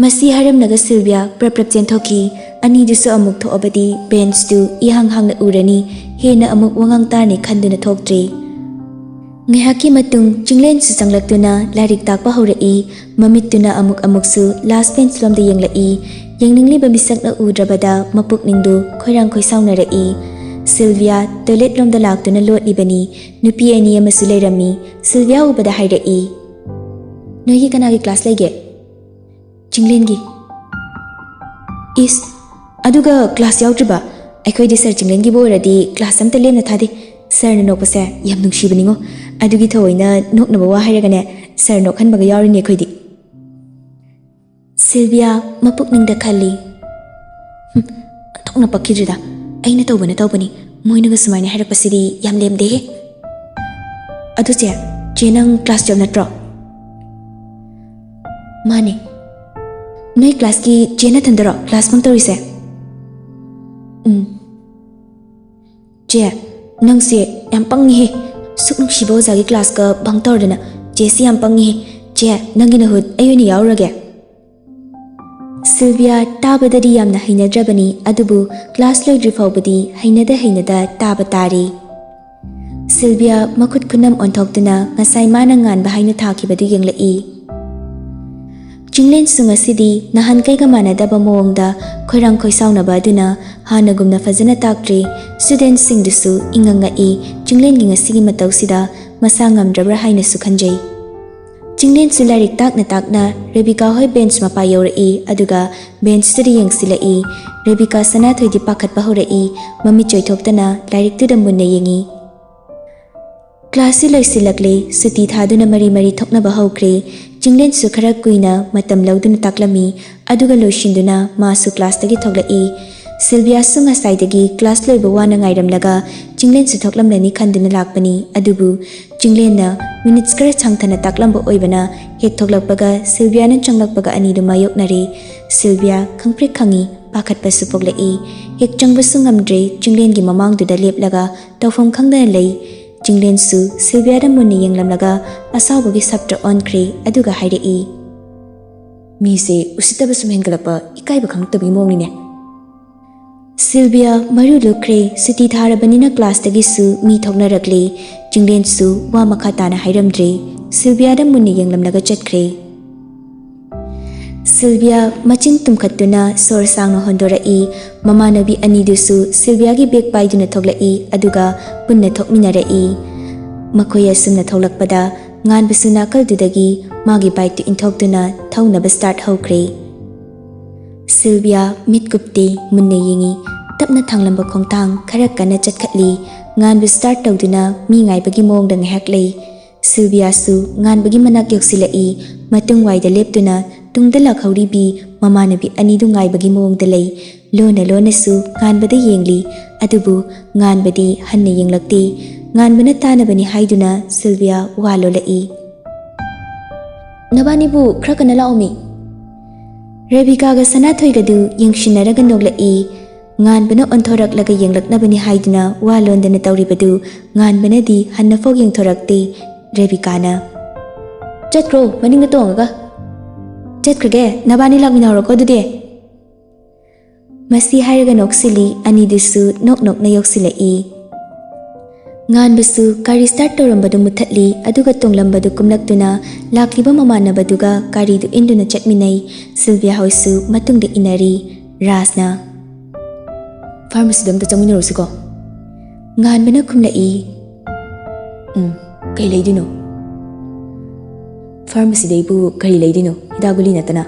ꯃꯁꯤ ꯍꯥꯏꯔꯝꯂꯒ ꯁꯤꯜꯚꯤꯌꯥ ꯄ꯭ꯔꯞ ꯄ꯭ꯔꯞ ꯆꯦꯟꯊꯣꯛꯈꯤ꯫ ꯑꯅꯤꯗꯨꯁꯨ ꯑꯃꯨꯛ ꯊꯣꯛꯑꯕꯗꯤ ꯕꯦꯟꯁꯇꯨ ꯏꯍꯥꯡ ꯍꯥꯡꯅ ꯎꯔꯅꯤ, ꯍꯦꯟꯅ ꯑꯃꯨꯛ ꯋꯥꯉꯥꯡ ꯇꯥꯔꯅꯤ ꯈꯟꯗꯨꯅ ꯊꯣꯛꯇ꯭ꯔꯤ꯫ ꯉꯥꯏꯍꯥꯛꯀꯤ ꯃꯇꯨꯡ ꯆꯤꯡꯂꯦꯟꯁꯨ ꯆꯪꯂꯛꯇꯨꯅ ꯂꯥꯏꯔꯤꯛ ꯇꯥꯛꯄ ꯍꯧꯔꯛꯏ꯫ ꯃꯃꯤꯠꯇꯨꯅ ꯑꯃꯨꯛ ꯑꯃꯨꯛꯁꯨ ꯂꯥꯁ ꯕꯦꯟꯁ ꯂꯣꯝꯗ ꯌꯦꯡꯂꯛꯏ꯫ ꯌꯦꯡꯅꯤꯡꯂꯤꯕ ꯃꯤꯁꯛꯅ ꯎꯗ꯭ꯔꯕꯗ ꯃꯄꯨꯛꯅꯤꯡꯗꯨ ꯈꯣꯏꯔꯥꯡ ꯈꯣꯏꯁꯥꯎꯅꯔꯛꯏ꯫ ꯁꯤꯜꯚꯤꯌꯥ ꯇꯣꯏꯂꯦꯠ ꯂꯣꯝꯗ ꯂꯥꯛꯇꯨꯅ ꯂꯣꯠꯂꯤꯕꯅꯤ꯫ ꯅꯨꯄꯤ ꯑꯅꯤ ꯑꯃꯁꯨ ꯂꯩꯔꯝꯃꯤ꯫ ꯁꯤꯜꯚꯤꯌꯥ ꯎꯕꯗ ꯍꯥꯏꯔꯛꯏ, "ꯅꯣꯏꯒꯤ ꯀꯅꯥꯒꯤ ꯀ꯭ꯂꯥꯁ ꯂꯩꯒꯦ?" "ꯆꯤꯡꯂꯦꯟꯒꯤ꯫" "ꯏꯁ, ꯑꯗꯨꯒ ꯀ꯭ꯂꯥꯁ ꯌꯥꯎꯗ꯭ꯔꯤꯕ? ꯑꯩꯈꯣꯏꯗꯤ ꯁꯥꯔ ꯆꯤꯡꯂꯦꯟꯒꯤꯕꯨ ꯑꯣꯏꯔꯗꯤ ꯀ꯭ꯂꯥꯁ ꯑꯝꯇ ꯂꯦꯝꯅ ꯊꯥꯗꯦ꯫ ꯁꯥꯔꯅ ꯅꯣꯛꯄꯁꯦ ꯌꯥꯝ ꯅꯨꯡꯁꯤꯕꯅꯤꯉꯣ꯫ ꯑꯗꯨꯒꯤ ꯊꯑꯣꯏꯅ ꯅꯣꯛꯅꯕ ꯋꯥ ꯍꯥꯏꯔꯒꯅꯦ, ꯁꯥꯔ ꯅꯣꯛꯍꯟꯕꯒ ꯌꯥꯎꯔꯤꯅꯦ ꯑꯩꯈꯣꯏꯗꯤ꯫" ꯁꯤꯜꯚꯤꯌꯥ ꯃꯄꯨꯛꯅꯤꯡꯗ ꯈꯜꯂꯤ, "ꯍꯨꯝ, ꯑꯣꯟꯊꯣꯛꯅ ꯄꯛꯈꯤꯗ꯭ꯔꯤꯗ꯫ ꯑꯩꯅ ꯇꯧꯕꯅ ꯇꯧꯕꯅꯤ, ꯃꯣꯏꯅꯒ ꯁꯨꯃꯥꯏꯅ ꯍꯥꯏꯔꯛꯄꯁꯤꯗꯤ ꯌꯥꯝ ꯂꯦꯝꯗꯦꯍꯦ꯫ ꯑꯗꯨ ꯆꯦ, ꯆꯦ ꯅꯪ ꯀ꯭ꯂꯥꯁ ꯇꯨꯌꯦꯜꯞ ꯅꯠꯇ꯭ꯔꯣ?" "ꯃꯥꯅꯦ꯫" "ꯅꯣꯏ ꯀ꯭ꯂꯥꯁꯀꯤ ꯆꯦ ꯅꯊꯟꯗꯔꯣ ꯀ꯭ꯂꯥꯁ ꯕꯪ ꯇꯧꯔꯤꯁꯦ?" "ꯎꯝ꯫" "ꯆꯦ, ꯅꯪꯁꯦ ꯌꯥꯝ ꯄꯪꯉꯤꯍꯦ꯫ ꯁꯨꯛ ꯅꯨꯡꯁꯤꯕ ꯑꯣꯖꯥꯒꯤ ꯀ꯭ꯂꯥꯁꯀ ꯕꯪ ꯇꯧꯔꯗꯅ꯫ ꯆꯦꯁꯤ ꯌꯥꯝ ꯄꯪꯉꯤꯍꯦ꯫ ꯆꯦ, ꯅꯪꯒꯤ ꯅꯍꯨꯠ ꯑꯩ ꯑꯣꯏꯅ ꯌꯥꯎꯔꯨꯔꯒꯦ꯫" ꯁꯤꯜꯚꯤꯌꯥ ꯇꯥꯕꯗꯗꯤ ꯌꯥꯝꯅ ꯍꯩꯅꯗ꯭ꯔꯕꯅꯤ, ꯑꯗꯨꯕꯨ ꯀ꯭ꯂꯥꯁ ꯂꯣꯏꯗ꯭ꯔꯤ ꯐꯥꯎꯕꯗꯤ ꯍꯩꯅꯗ ꯍꯩꯅꯗ ꯇꯥꯕ ꯇꯥꯔꯤ꯫ ꯁꯤꯜꯚꯤꯌꯥ ꯃꯈꯨꯠ ꯈꯨꯅꯝ ꯑꯣꯟꯊꯣꯛꯇꯨꯅ ꯉꯁꯥꯏ ꯃꯥꯅ ꯉꯥꯟꯕ ꯍꯥꯏꯅ ꯊꯥꯈꯤꯕꯗꯨ ꯌꯦꯡꯂꯛꯏ꯫ ꯆꯤꯡꯂꯦꯟꯁꯨ ꯉꯁꯤꯗꯤ ꯅꯍꯥꯟꯈꯩꯒ ꯃꯥꯟꯅꯗꯕ ꯃꯑꯣꯡꯗ ꯈꯣꯏꯔꯥꯡ ꯈꯣꯏꯁꯥꯎꯅꯕ ꯑꯗꯨꯅ ꯍꯥꯟꯅꯒꯨꯝꯅ ꯐꯖꯅ ꯇꯥꯛꯇ꯭ꯔꯤ꯫ ꯁ꯭ꯇꯨꯗꯦꯟꯠꯁꯤꯡꯗꯨꯁꯨ ꯏꯉꯛ ꯉꯛꯏ꯫ ꯆꯤꯡꯂꯦꯟꯒꯤ ꯉꯁꯤꯒꯤ ꯃꯇꯧꯁꯤꯗ ꯃꯁꯥ ꯉꯝꯗ꯭ꯔꯕ꯭ꯔꯥ ꯍꯥꯏꯅꯁꯨ ꯈꯟꯖꯩ꯫ ꯆꯤꯡꯂꯦꯟꯁꯨ ꯂꯥꯏꯔꯤꯛ ꯇꯥꯛꯅ ꯇꯥꯛꯅ ꯔꯦꯕꯤꯀꯥ ꯍꯣꯏ ꯕꯦꯟꯆ ꯃꯄꯥ ꯌꯧꯔꯛꯏ, ꯑꯗꯨꯒ ꯕꯦꯟꯆꯇꯨꯗ ꯌꯦꯡꯁꯤꯜꯂꯛꯏ꯫ ꯔꯦꯕꯤꯀꯥ ꯁꯅꯥꯊꯣꯏꯗꯤ ꯄꯥꯈꯠꯄ ꯍꯧꯔꯛꯏ꯫ ꯃꯃꯤꯠ ꯆꯣꯏꯊꯣꯛꯇꯅ ꯂꯥꯏꯔꯤꯛꯇꯨꯗ ꯃꯨꯟꯅ ꯌꯦꯡꯏ꯫ ꯀ꯭ꯂꯥꯁꯁꯤ ꯂꯣꯏꯁꯤꯜꯂꯛꯂꯦ꯫ ꯁꯨꯇꯤ ꯊꯥꯗꯨꯅ ꯃꯔꯤ ꯃꯔꯤ ꯊꯣꯛꯅꯕ ꯍꯧꯈ꯭ꯔꯦ꯫ ꯆꯤꯡꯂꯦꯟꯁꯨ ꯈꯔ ꯀꯨꯏꯅ ꯃꯇꯝ ꯂꯧꯗꯨꯅ ꯇꯥꯛꯂꯝꯃꯤ꯫ ꯑꯗꯨꯒ ꯂꯣꯏꯁꯤꯟꯗꯨꯅ ꯃꯥꯁꯨ ꯀ꯭ꯂꯥꯁꯇꯒꯤ ꯊꯣꯛꯂꯛꯏ꯫ ꯁꯤꯜꯚꯤꯌꯥꯁꯨ ꯉꯁꯥꯏꯗꯒꯤ ꯀ꯭ꯂꯥꯁ ꯂꯣꯏꯕ ꯋꯥꯅ ꯉꯥꯏꯔꯝꯂꯒ ꯆꯤꯡꯂꯦꯟꯁꯨ ꯊꯣꯛꯂꯝꯂꯅꯤ ꯈꯟꯗꯨꯅ ꯂꯥꯛꯄꯅꯤ꯫ ꯑꯗꯨꯕꯨ ꯆꯤꯡꯂꯦꯟꯅ ꯃꯤꯅꯤꯠꯁ ꯈꯔ ꯁꯥꯡꯊꯅ ꯇꯥꯛꯂꯝꯕ ꯑꯣꯏꯕꯅ ꯍꯦꯛ ꯊꯣꯛꯂꯛꯄꯒ ꯁꯤꯜꯚꯤꯌꯥꯅ ꯆꯪꯂꯛꯄꯒ ꯑꯅꯤꯗꯨ ꯃꯥꯌꯣꯛꯅꯔꯦ꯫ ꯁꯤꯜꯚꯤꯌꯥ ꯈꯪꯄ꯭ꯔꯦꯛ ꯈꯪꯏ, ꯄꯥꯈꯠꯄꯁꯨ ꯄꯣꯛꯂꯛꯏ꯫ ꯍꯦꯛ ꯆꯪꯕꯁꯨ ꯉꯝꯗ꯭ꯔꯦ, ꯆꯤꯡꯂꯦꯟꯒꯤ ꯃꯃꯥꯡꯗꯨꯗ ꯂꯦꯞꯂꯒ ꯇꯧꯐꯝ ꯈꯪꯗꯅ ꯂꯩ꯫ ꯆꯤꯡꯂꯦꯟꯁꯨ ꯁꯤꯜꯚꯤꯌꯥꯗ ꯃꯨꯟꯅ ꯌꯦꯡꯂꯝꯂꯒ ꯑꯁꯥꯎꯕꯒꯤ ꯁꯞꯇ ꯑꯣꯟꯈ꯭ꯔꯦ, ꯑꯗꯨꯒ ꯍꯥꯏꯔꯛꯏ, "ꯃꯤꯁꯦ ꯎꯁꯤꯠꯇꯕ ꯁꯨꯝ ꯍꯦꯟꯒꯠꯂꯛꯄ, ꯏꯀꯥꯏꯕ ꯈꯪꯉꯛꯇꯕꯒꯤ ꯃꯑꯣꯡꯅꯤꯅꯦ꯫" ꯁꯤꯜꯚꯤꯌꯥ ꯃꯔꯨ ꯂꯨꯞꯈ꯭ꯔꯦ꯫ ꯁꯨꯇꯤ ꯊꯥꯔꯕꯅꯤꯅ ꯀ꯭ꯂꯥꯁꯇꯒꯤꯁꯨ ꯃꯤ ꯊꯣꯛꯅꯔꯛꯂꯦ꯫ ꯆꯤꯡꯂꯦꯟꯁꯨ ꯋꯥ ꯃꯈꯥ ꯇꯥꯅ ꯍꯥꯏꯔꯝꯗ꯭ꯔꯦ꯫ ꯁꯤꯜꯚꯤꯌꯥꯗ ꯃꯨꯟꯅ ꯌꯦꯡꯂꯝꯂꯒ ꯆꯠꯈ꯭ꯔꯦ꯫ ꯁꯤꯜꯚꯤꯌꯥ ꯃꯆꯤꯟ ꯇꯨꯝꯈꯠꯇꯨꯅ ꯁꯣꯔ ꯁꯥꯡꯅ ꯍꯣꯟꯗꯣꯔꯛꯏ꯫ ꯃꯃꯥꯟꯅꯕꯤ ꯑꯅꯤꯗꯨꯁꯨ ꯁꯤꯜꯚꯤꯌꯥꯒꯤ ꯕꯦꯒ ꯄꯥꯏꯗꯨꯅ ꯊꯣꯛꯂꯛꯏ, ꯑꯗꯨꯒ ꯄꯨꯟꯅ ꯊꯣꯛꯃꯤꯟꯅꯔꯛꯏ꯫ ꯃꯈꯣꯏ ꯑꯁꯨꯝꯅ ꯊꯣꯛꯂꯛꯄꯗ ꯉꯥꯟꯕꯁꯨ ꯅꯥꯀꯜꯗꯨꯗꯒꯤ ꯃꯥꯒꯤ ꯕꯥꯏꯛꯇꯨ ꯏꯟꯊꯣꯛꯇꯨꯅ ꯊꯧꯅꯕ ꯁ꯭ꯇꯥꯔꯠ ꯍꯧꯈ꯭ꯔꯦ꯫ ꯁꯤꯜꯚꯤꯌꯥ ꯃꯤꯠ ꯀꯨꯞꯇꯦ, ꯃꯨꯟꯅ ꯌꯦꯡꯏ꯫ ꯇꯞꯅ ꯊꯥꯡꯂꯝꯕ ꯈꯣꯡꯊꯥꯡ ꯈꯔ ꯀꯟꯅ ꯆꯠꯈꯠꯂꯤ꯫ ꯉꯥꯟꯕ ꯁ꯭ꯇꯥꯔꯠ ꯇꯧꯗꯨꯅ ꯃꯤ ꯉꯥꯏꯕꯒꯤ ꯃꯑꯣꯡꯗ ꯉꯥꯏꯍꯥꯛ ꯂꯩ꯫ ꯁꯤꯜꯚꯤꯌꯥꯁꯨ ꯉꯥꯟꯕꯒꯤ ꯃꯅꯥꯛ ꯌꯧꯁꯤꯜꯂꯛꯏ꯫ ꯃꯇꯨꯡ ꯋꯥꯏꯗ ꯂꯦꯞꯇꯨꯅ ꯇꯨꯡꯗ ꯂꯥꯛꯍꯧꯔꯤꯕꯤ ꯃꯃꯥꯟꯅꯕꯤ ꯑꯅꯤꯗꯨ ꯉꯥꯏꯕꯒꯤ ꯃꯑꯣꯡꯗ ꯂꯩ꯫ ꯂꯣꯟꯅ ꯂꯣꯟꯅꯁꯨ ꯉꯥꯟꯕꯗ ꯌꯦꯡꯂꯤ꯫ ꯑꯗꯨꯕꯨ ꯉꯥꯟꯕꯗꯤ ꯍꯟꯅ ꯌꯦꯡꯂꯛꯇꯦ꯫ ꯉꯥꯟꯕꯅ ꯇꯥꯅꯕꯅꯤ ꯍꯥꯏꯗꯨꯅ ꯁꯤꯜꯚꯤꯌꯥ ꯋꯥ ꯂꯣꯜꯂꯛꯏ꯫ "ꯅꯕꯥꯅꯤꯕꯨ ꯈꯔ ꯀꯟꯅ ꯂꯥꯛꯑꯣꯃꯤ!" ꯔꯦꯕꯤꯀꯥꯒ ꯁꯅꯥꯊꯣꯏꯒꯗꯨ ꯌꯦꯡꯁꯤꯟꯅꯔꯒ ꯅꯣꯛꯂꯛꯏ꯫ ꯉꯥꯟꯕꯅ ꯑꯣꯟꯊꯣꯔꯛꯂꯒ ꯌꯦꯡꯂꯛꯅꯕꯅꯤ ꯍꯥꯏꯗꯨꯅ ꯋꯥ ꯂꯣꯟꯗꯅ ꯇꯧꯔꯤꯕꯗꯨ ꯉꯥꯟꯕꯅꯗꯤ ꯍꯟꯅꯐꯥꯎ ꯌꯦꯡꯊꯣꯔꯛꯇꯦ꯫ ꯔꯦꯕꯤꯀꯥꯅ, "ꯆꯠꯈ꯭ꯔꯣ, ꯃꯅꯤꯡꯗ ꯇꯣꯡꯉꯒ!" "ꯆꯠꯈ꯭ꯔꯒꯦ, ꯅꯕꯥꯅꯤ ꯂꯥꯛꯃꯤꯟꯅꯍꯧꯔꯣꯀꯣ ꯑꯗꯨꯗꯤ!" ꯃꯁꯤ ꯍꯥꯏꯔꯒ ꯅꯣꯛꯁꯤꯜꯂꯤ꯫ ꯑꯅꯤꯗꯨꯁꯨ ꯅꯣꯛ ꯅꯣꯛꯅ ꯌꯧꯁꯤꯜꯂꯛꯏ꯫ ꯉꯥꯟꯕꯁꯨ ꯒꯥꯔꯤ ꯁ꯭ꯇꯥꯔꯠ ꯇꯧꯔꯝꯕꯗꯨ ꯃꯨꯠꯊꯠꯂꯤ, ꯑꯗꯨꯒ ꯇꯣꯡꯂꯝꯕꯗꯨ ꯀꯨꯝꯂꯛꯇꯨꯅ ꯂꯥꯛꯂꯤꯕ ꯃꯃꯥꯟꯅꯕꯗꯨꯒ ꯒꯥꯔꯤꯗꯨ ꯏꯟꯗꯨꯅ ꯆꯠꯃꯤꯟꯅꯩ꯫ ꯁꯤꯜꯚꯤꯌꯥ ꯍꯣꯏꯁꯨ ꯃꯇꯨꯡꯗ ꯏꯟꯅꯔꯤ꯫ ꯔꯥꯖꯅ, "ꯐꯥꯔꯃꯥꯁꯤꯗ ꯑꯝꯇ ꯆꯪꯃꯤꯟꯅꯔꯨꯁꯤꯀꯣ?" ꯉꯥꯟꯕꯅ ꯈꯨꯝꯂꯛꯏ꯫ "ꯎꯝ, ꯀꯩ ꯂꯩꯗꯣꯏꯅꯣ?" "ꯐꯥꯔꯃꯥꯁꯤꯗꯩꯕꯨ ꯀꯔꯤ ꯂꯩꯗꯣꯏꯅꯣ? ꯍꯤꯗꯥꯛ ꯒꯨꯂꯤ ꯅꯠꯇꯅ꯫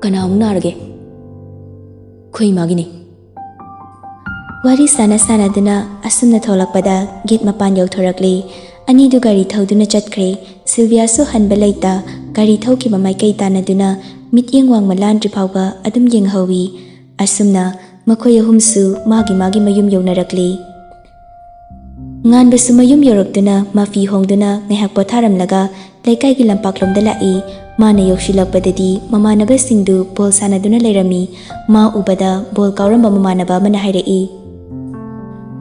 ꯀꯅꯥꯃꯨꯛ ꯅꯥꯔꯒꯦ?" "ꯑꯩꯈꯣꯏ ꯏꯃꯥꯒꯤꯅꯦ꯫" ꯋꯥꯔꯤ ꯁꯥꯟꯅ ꯁꯥꯟꯅꯗꯨꯅ ꯑꯁꯨꯝꯅ ꯊꯣꯛꯂꯛꯄꯗ ꯒꯦꯠ ꯃꯄꯥꯟ ꯌꯧꯊꯣꯔꯛꯂꯦ꯫ ꯑꯅꯤꯗꯨ ꯒꯥꯔꯤ ꯊꯧꯗꯨꯅ ꯆꯠꯈ꯭ꯔꯦ꯫ ꯁꯤꯜꯚꯤꯌꯥꯁꯨ ꯍꯟꯕ ꯂꯩꯇ ꯒꯥꯔꯤ ꯊꯧꯈꯤꯕ ꯃꯥꯏꯀꯩ ꯇꯥꯟꯅꯗꯨꯅ ꯃꯤꯠꯌꯦꯡ ꯋꯥꯡꯃ ꯂꯥꯟꯗ꯭ꯔꯤ ꯐꯥꯎꯕ ꯑꯗꯨꯝ ꯌꯦꯡꯍꯧꯏ꯫ ꯑꯁꯨꯝꯅ ꯃꯈꯣꯏ ꯑꯍꯨꯝꯁꯨ ꯃꯥꯒꯤ ꯃꯥꯒꯤ ꯃꯌꯨꯝ ꯌꯧꯅꯔꯛꯂꯤ꯫ ꯉꯥꯟꯕꯁꯨ ꯃꯌꯨꯝ ꯌꯧꯔꯛꯇꯨꯅ ꯃꯐꯤ ꯍꯣꯡꯗꯨꯅ ꯉꯥꯏꯍꯥꯛ ꯄꯣꯊꯥꯔꯝꯂꯒ ꯂꯩꯀꯥꯏꯒꯤ ꯂꯝꯄꯥꯛꯂꯣꯝꯗ ꯂꯥꯛꯏ꯫ ꯃꯥꯅ ꯌꯧꯁꯤꯜꯂꯛꯄꯗꯗꯤ ꯃꯃꯥꯟꯅꯕꯁꯤꯡꯗꯨ ꯕꯣꯜ ꯁꯥꯟꯅꯗꯨꯅ ꯂꯩꯔꯝꯃꯤ꯫ ꯃꯥ ꯎꯕꯗ ꯕꯣꯜ ꯀꯥꯎꯔꯝꯕ ꯃꯃꯥꯟꯅꯕ ꯑꯃꯅ ꯍꯥꯏꯔꯛꯏ,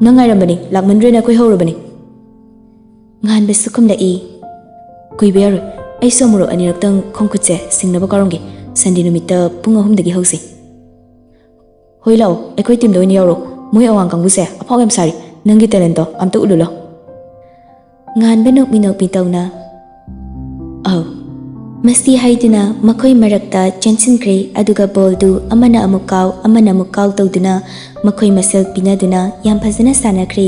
"ꯅꯪ ꯉꯥꯏꯔꯝꯕꯅꯤ, ꯂꯥꯛꯃꯟꯗ꯭ꯔꯦꯅ ꯑꯩꯈꯣꯏ ꯍꯧꯔꯕꯅꯤ꯫" ꯉꯥꯟꯕꯁꯨ ꯈꯨꯝꯂꯛꯏ, "ꯀꯨꯏꯕ ꯌꯥꯔꯣꯏ, ꯑꯩꯁꯨ ꯑꯃꯨꯔꯛ ꯑꯅꯤꯔꯛꯇꯪ ꯈꯣꯡꯈꯨꯠꯁꯦ ꯁꯤꯡꯅꯕ ꯀꯥꯎꯔꯝꯒꯦ꯫ ꯁꯟꯗꯦ ꯅꯨꯃꯤꯠꯇ ꯄꯨꯡ ꯑꯍꯨꯝꯗꯒꯤ ꯍꯧꯁꯤ꯫" "ꯍꯣꯏ ꯂꯥꯛꯑꯣ, ꯑꯩꯈꯣꯏ ꯇꯤꯝꯗ ꯑꯣꯏꯅ ꯌꯥꯎꯔꯣ꯫ ꯃꯣꯏ ꯑꯋꯥꯡ ꯀꯥꯡꯕꯨꯁꯦ ꯑꯐꯥꯎ ꯌꯥꯝ ꯁꯥꯔꯤ꯫ ꯅꯪꯒꯤ ꯇꯦꯂꯦꯟꯇꯣ ꯑꯝꯇ ꯎꯠꯂꯨ ꯂꯥꯎ꯫" ꯉꯥꯟꯕ ꯅꯣꯛꯃꯤ ꯅꯣꯛꯃꯤ ꯇꯧꯅ, "ꯑꯧ, ꯃꯁꯤ ꯍꯥꯏꯗꯨꯅ ꯃꯈꯣꯏ ꯃꯔꯛꯇ ꯆꯦꯟꯁꯤꯟꯈ꯭ꯔꯦ, ꯑꯗꯨꯒ ꯕꯣꯜꯗꯨ ꯑꯃꯅ ꯑꯃꯨꯛ ꯀꯥꯎ, ꯑꯃꯅ ꯑꯃꯨꯛ ꯀꯥꯎ ꯇꯧꯗꯨꯅ ꯃꯈꯣꯏ ꯃꯁꯦꯜ ꯄꯤꯅꯗꯨꯅ ꯌꯥꯝ ꯐꯖꯅ ꯁꯥꯟꯅꯈ꯭ꯔꯦ꯫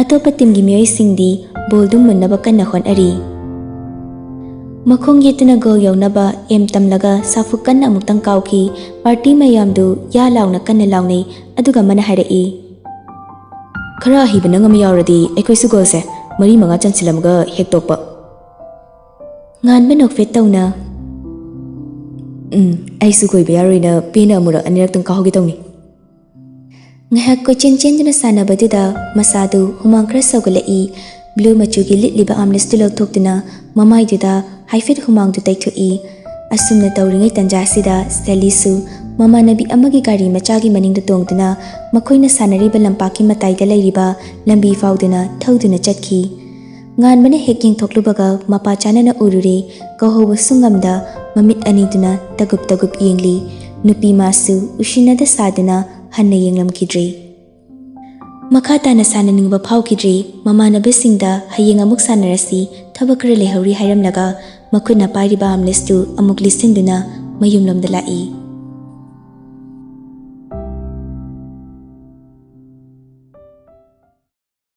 ꯑꯇꯣꯞꯄ ꯇꯤꯝꯒꯤ ꯃꯤꯑꯣꯏꯁꯤꯡꯗꯤ ꯕꯣꯜꯗꯨ ꯃꯨꯟꯅꯕ ꯀꯟꯅ ꯍꯣꯠꯅꯔꯤ꯫ ꯃꯈꯣꯡ ꯌꯦꯠꯇꯨꯅ ꯒꯣꯜ ꯌꯧꯅꯕ ꯑꯦꯝ ꯇꯝꯂꯒ ꯁꯥꯐꯨ ꯀꯟꯅ ꯑꯃꯨꯛꯇꯪ ꯀꯥꯎꯈꯤ꯫ ꯄꯥꯔꯇꯤ ꯃꯌꯥꯝꯗꯨ ꯌꯥ ꯂꯥꯎꯅ ꯀꯟꯅ ꯂꯥꯎꯅꯩ, ꯑꯗꯨꯒ ꯑꯃꯅ ꯍꯥꯏꯔꯛꯏ, "ꯈꯔ ꯑꯍꯩꯕ ꯅꯪ ꯑꯃ ꯌꯥꯎꯔꯗꯤ ꯑꯩꯈꯣꯏꯁꯨ ꯒꯣꯜꯁꯦ ꯃꯔꯤ ꯃꯉꯥ ꯆꯟꯁꯤꯜꯂꯝꯃꯒ ꯍꯦꯛ ꯇꯣꯛꯄ"꯫ ꯉꯥꯟꯕ ꯅꯣꯛꯐꯦꯠ ꯇꯧꯅ, "ꯎꯝ, ꯑꯩꯁꯨ ꯀꯣꯏꯕ ꯌꯥꯔꯣꯏꯅ ꯄꯦꯟꯅ ꯑꯃꯨꯔꯛ ꯑꯅꯤꯔꯛꯇꯪ ꯀꯥꯍꯧꯒꯦ ꯇꯧꯅꯤ"꯫ ꯉꯥꯏꯍꯥꯛ ꯀꯣꯏꯆꯦꯟ ꯆꯦꯟꯗꯨꯅ ꯁꯥꯟꯅꯕꯗꯨꯗ ꯃꯁꯥꯗꯨ ꯍꯨꯃꯥꯡ ꯈꯔ ꯁꯧꯒꯠꯂꯛꯏ꯫ ꯕ꯭ꯂꯨ ꯃꯆꯨꯒꯤ ꯂꯤꯠꯂꯤꯕ ꯑꯥꯝꯂꯦꯁꯇꯨ ꯂꯧꯊꯣꯛꯇꯨꯅ ꯃꯃꯥꯏꯗꯨꯗ ꯍꯥꯏꯐꯦꯠ ꯍꯨꯃꯥꯡꯗꯨ ꯇꯩꯊꯣꯛꯏ꯫ ꯑꯁꯨꯝꯅ ꯇꯧꯔꯤꯉꯩ ꯇꯟꯖꯥꯁꯤꯗ ꯁꯦꯂꯤꯁꯨ ꯃꯃꯥꯟꯅꯕꯤ ꯑꯃꯒꯤ ꯒꯥꯔꯤ ꯃꯆꯥꯒꯤ ꯃꯅꯤꯡꯗ ꯇꯣꯡꯗꯨꯅ ꯃꯈꯣꯏꯅ ꯁꯥꯟꯅꯔꯤꯕ ꯂꯝꯄꯥꯛꯀꯤ ꯃꯇꯥꯏꯗ ꯂꯩꯔꯤꯕ ꯂꯝꯕꯤ ꯐꯥꯎꯗꯨꯅ ꯊꯧꯗꯨꯅ ꯆꯠꯈꯤ꯫ ꯉꯥꯟꯕꯅ ꯍꯦꯛ ꯌꯦꯡꯊꯣꯛꯂꯨꯕꯒ ꯃꯄꯥ ꯆꯥꯅꯅ ꯎꯔꯨꯔꯦ꯫ ꯀꯧꯍꯧꯕꯁꯨ ꯉꯝꯗ ꯃꯃꯤꯠ ꯑꯅꯤꯗꯨꯅ ꯇꯒꯨꯞ ꯇꯒꯨꯞ ꯌꯦꯡꯂꯤ꯫ ꯅꯨꯄꯤ ꯃꯥꯁꯨ ꯎꯁꯤꯟꯅꯗ ꯁꯥꯗꯨꯅ ꯍꯟꯅ ꯌꯦꯡꯂꯝꯈꯤꯗ꯭ꯔꯦ꯫ ꯃꯈꯥ ꯇꯥꯅ ꯁꯥꯟꯅꯅꯤꯡꯕ ꯐꯥꯎꯈꯤꯗ꯭ꯔꯦ꯫ ꯃꯃꯥꯟꯅꯕꯁꯤꯡꯗ "ꯍꯌꯦꯡ ꯑꯃꯨꯛ ꯁꯥꯟꯅꯔꯁꯤ, ꯊꯕꯛ ꯈꯔ ꯂꯩꯍꯧꯔꯤ" ꯍꯥꯏꯔꯝꯂꯒ ꯃꯈꯨꯠꯅ ꯄꯥꯏꯔꯤꯕ ꯑꯥꯝꯂꯦꯁꯇꯨ ꯑꯃꯨꯛ ꯂꯤꯠꯁꯤꯟꯗꯨꯅ ꯃꯌꯨꯝꯂꯣꯝꯗ ꯂꯥꯛꯏ꯫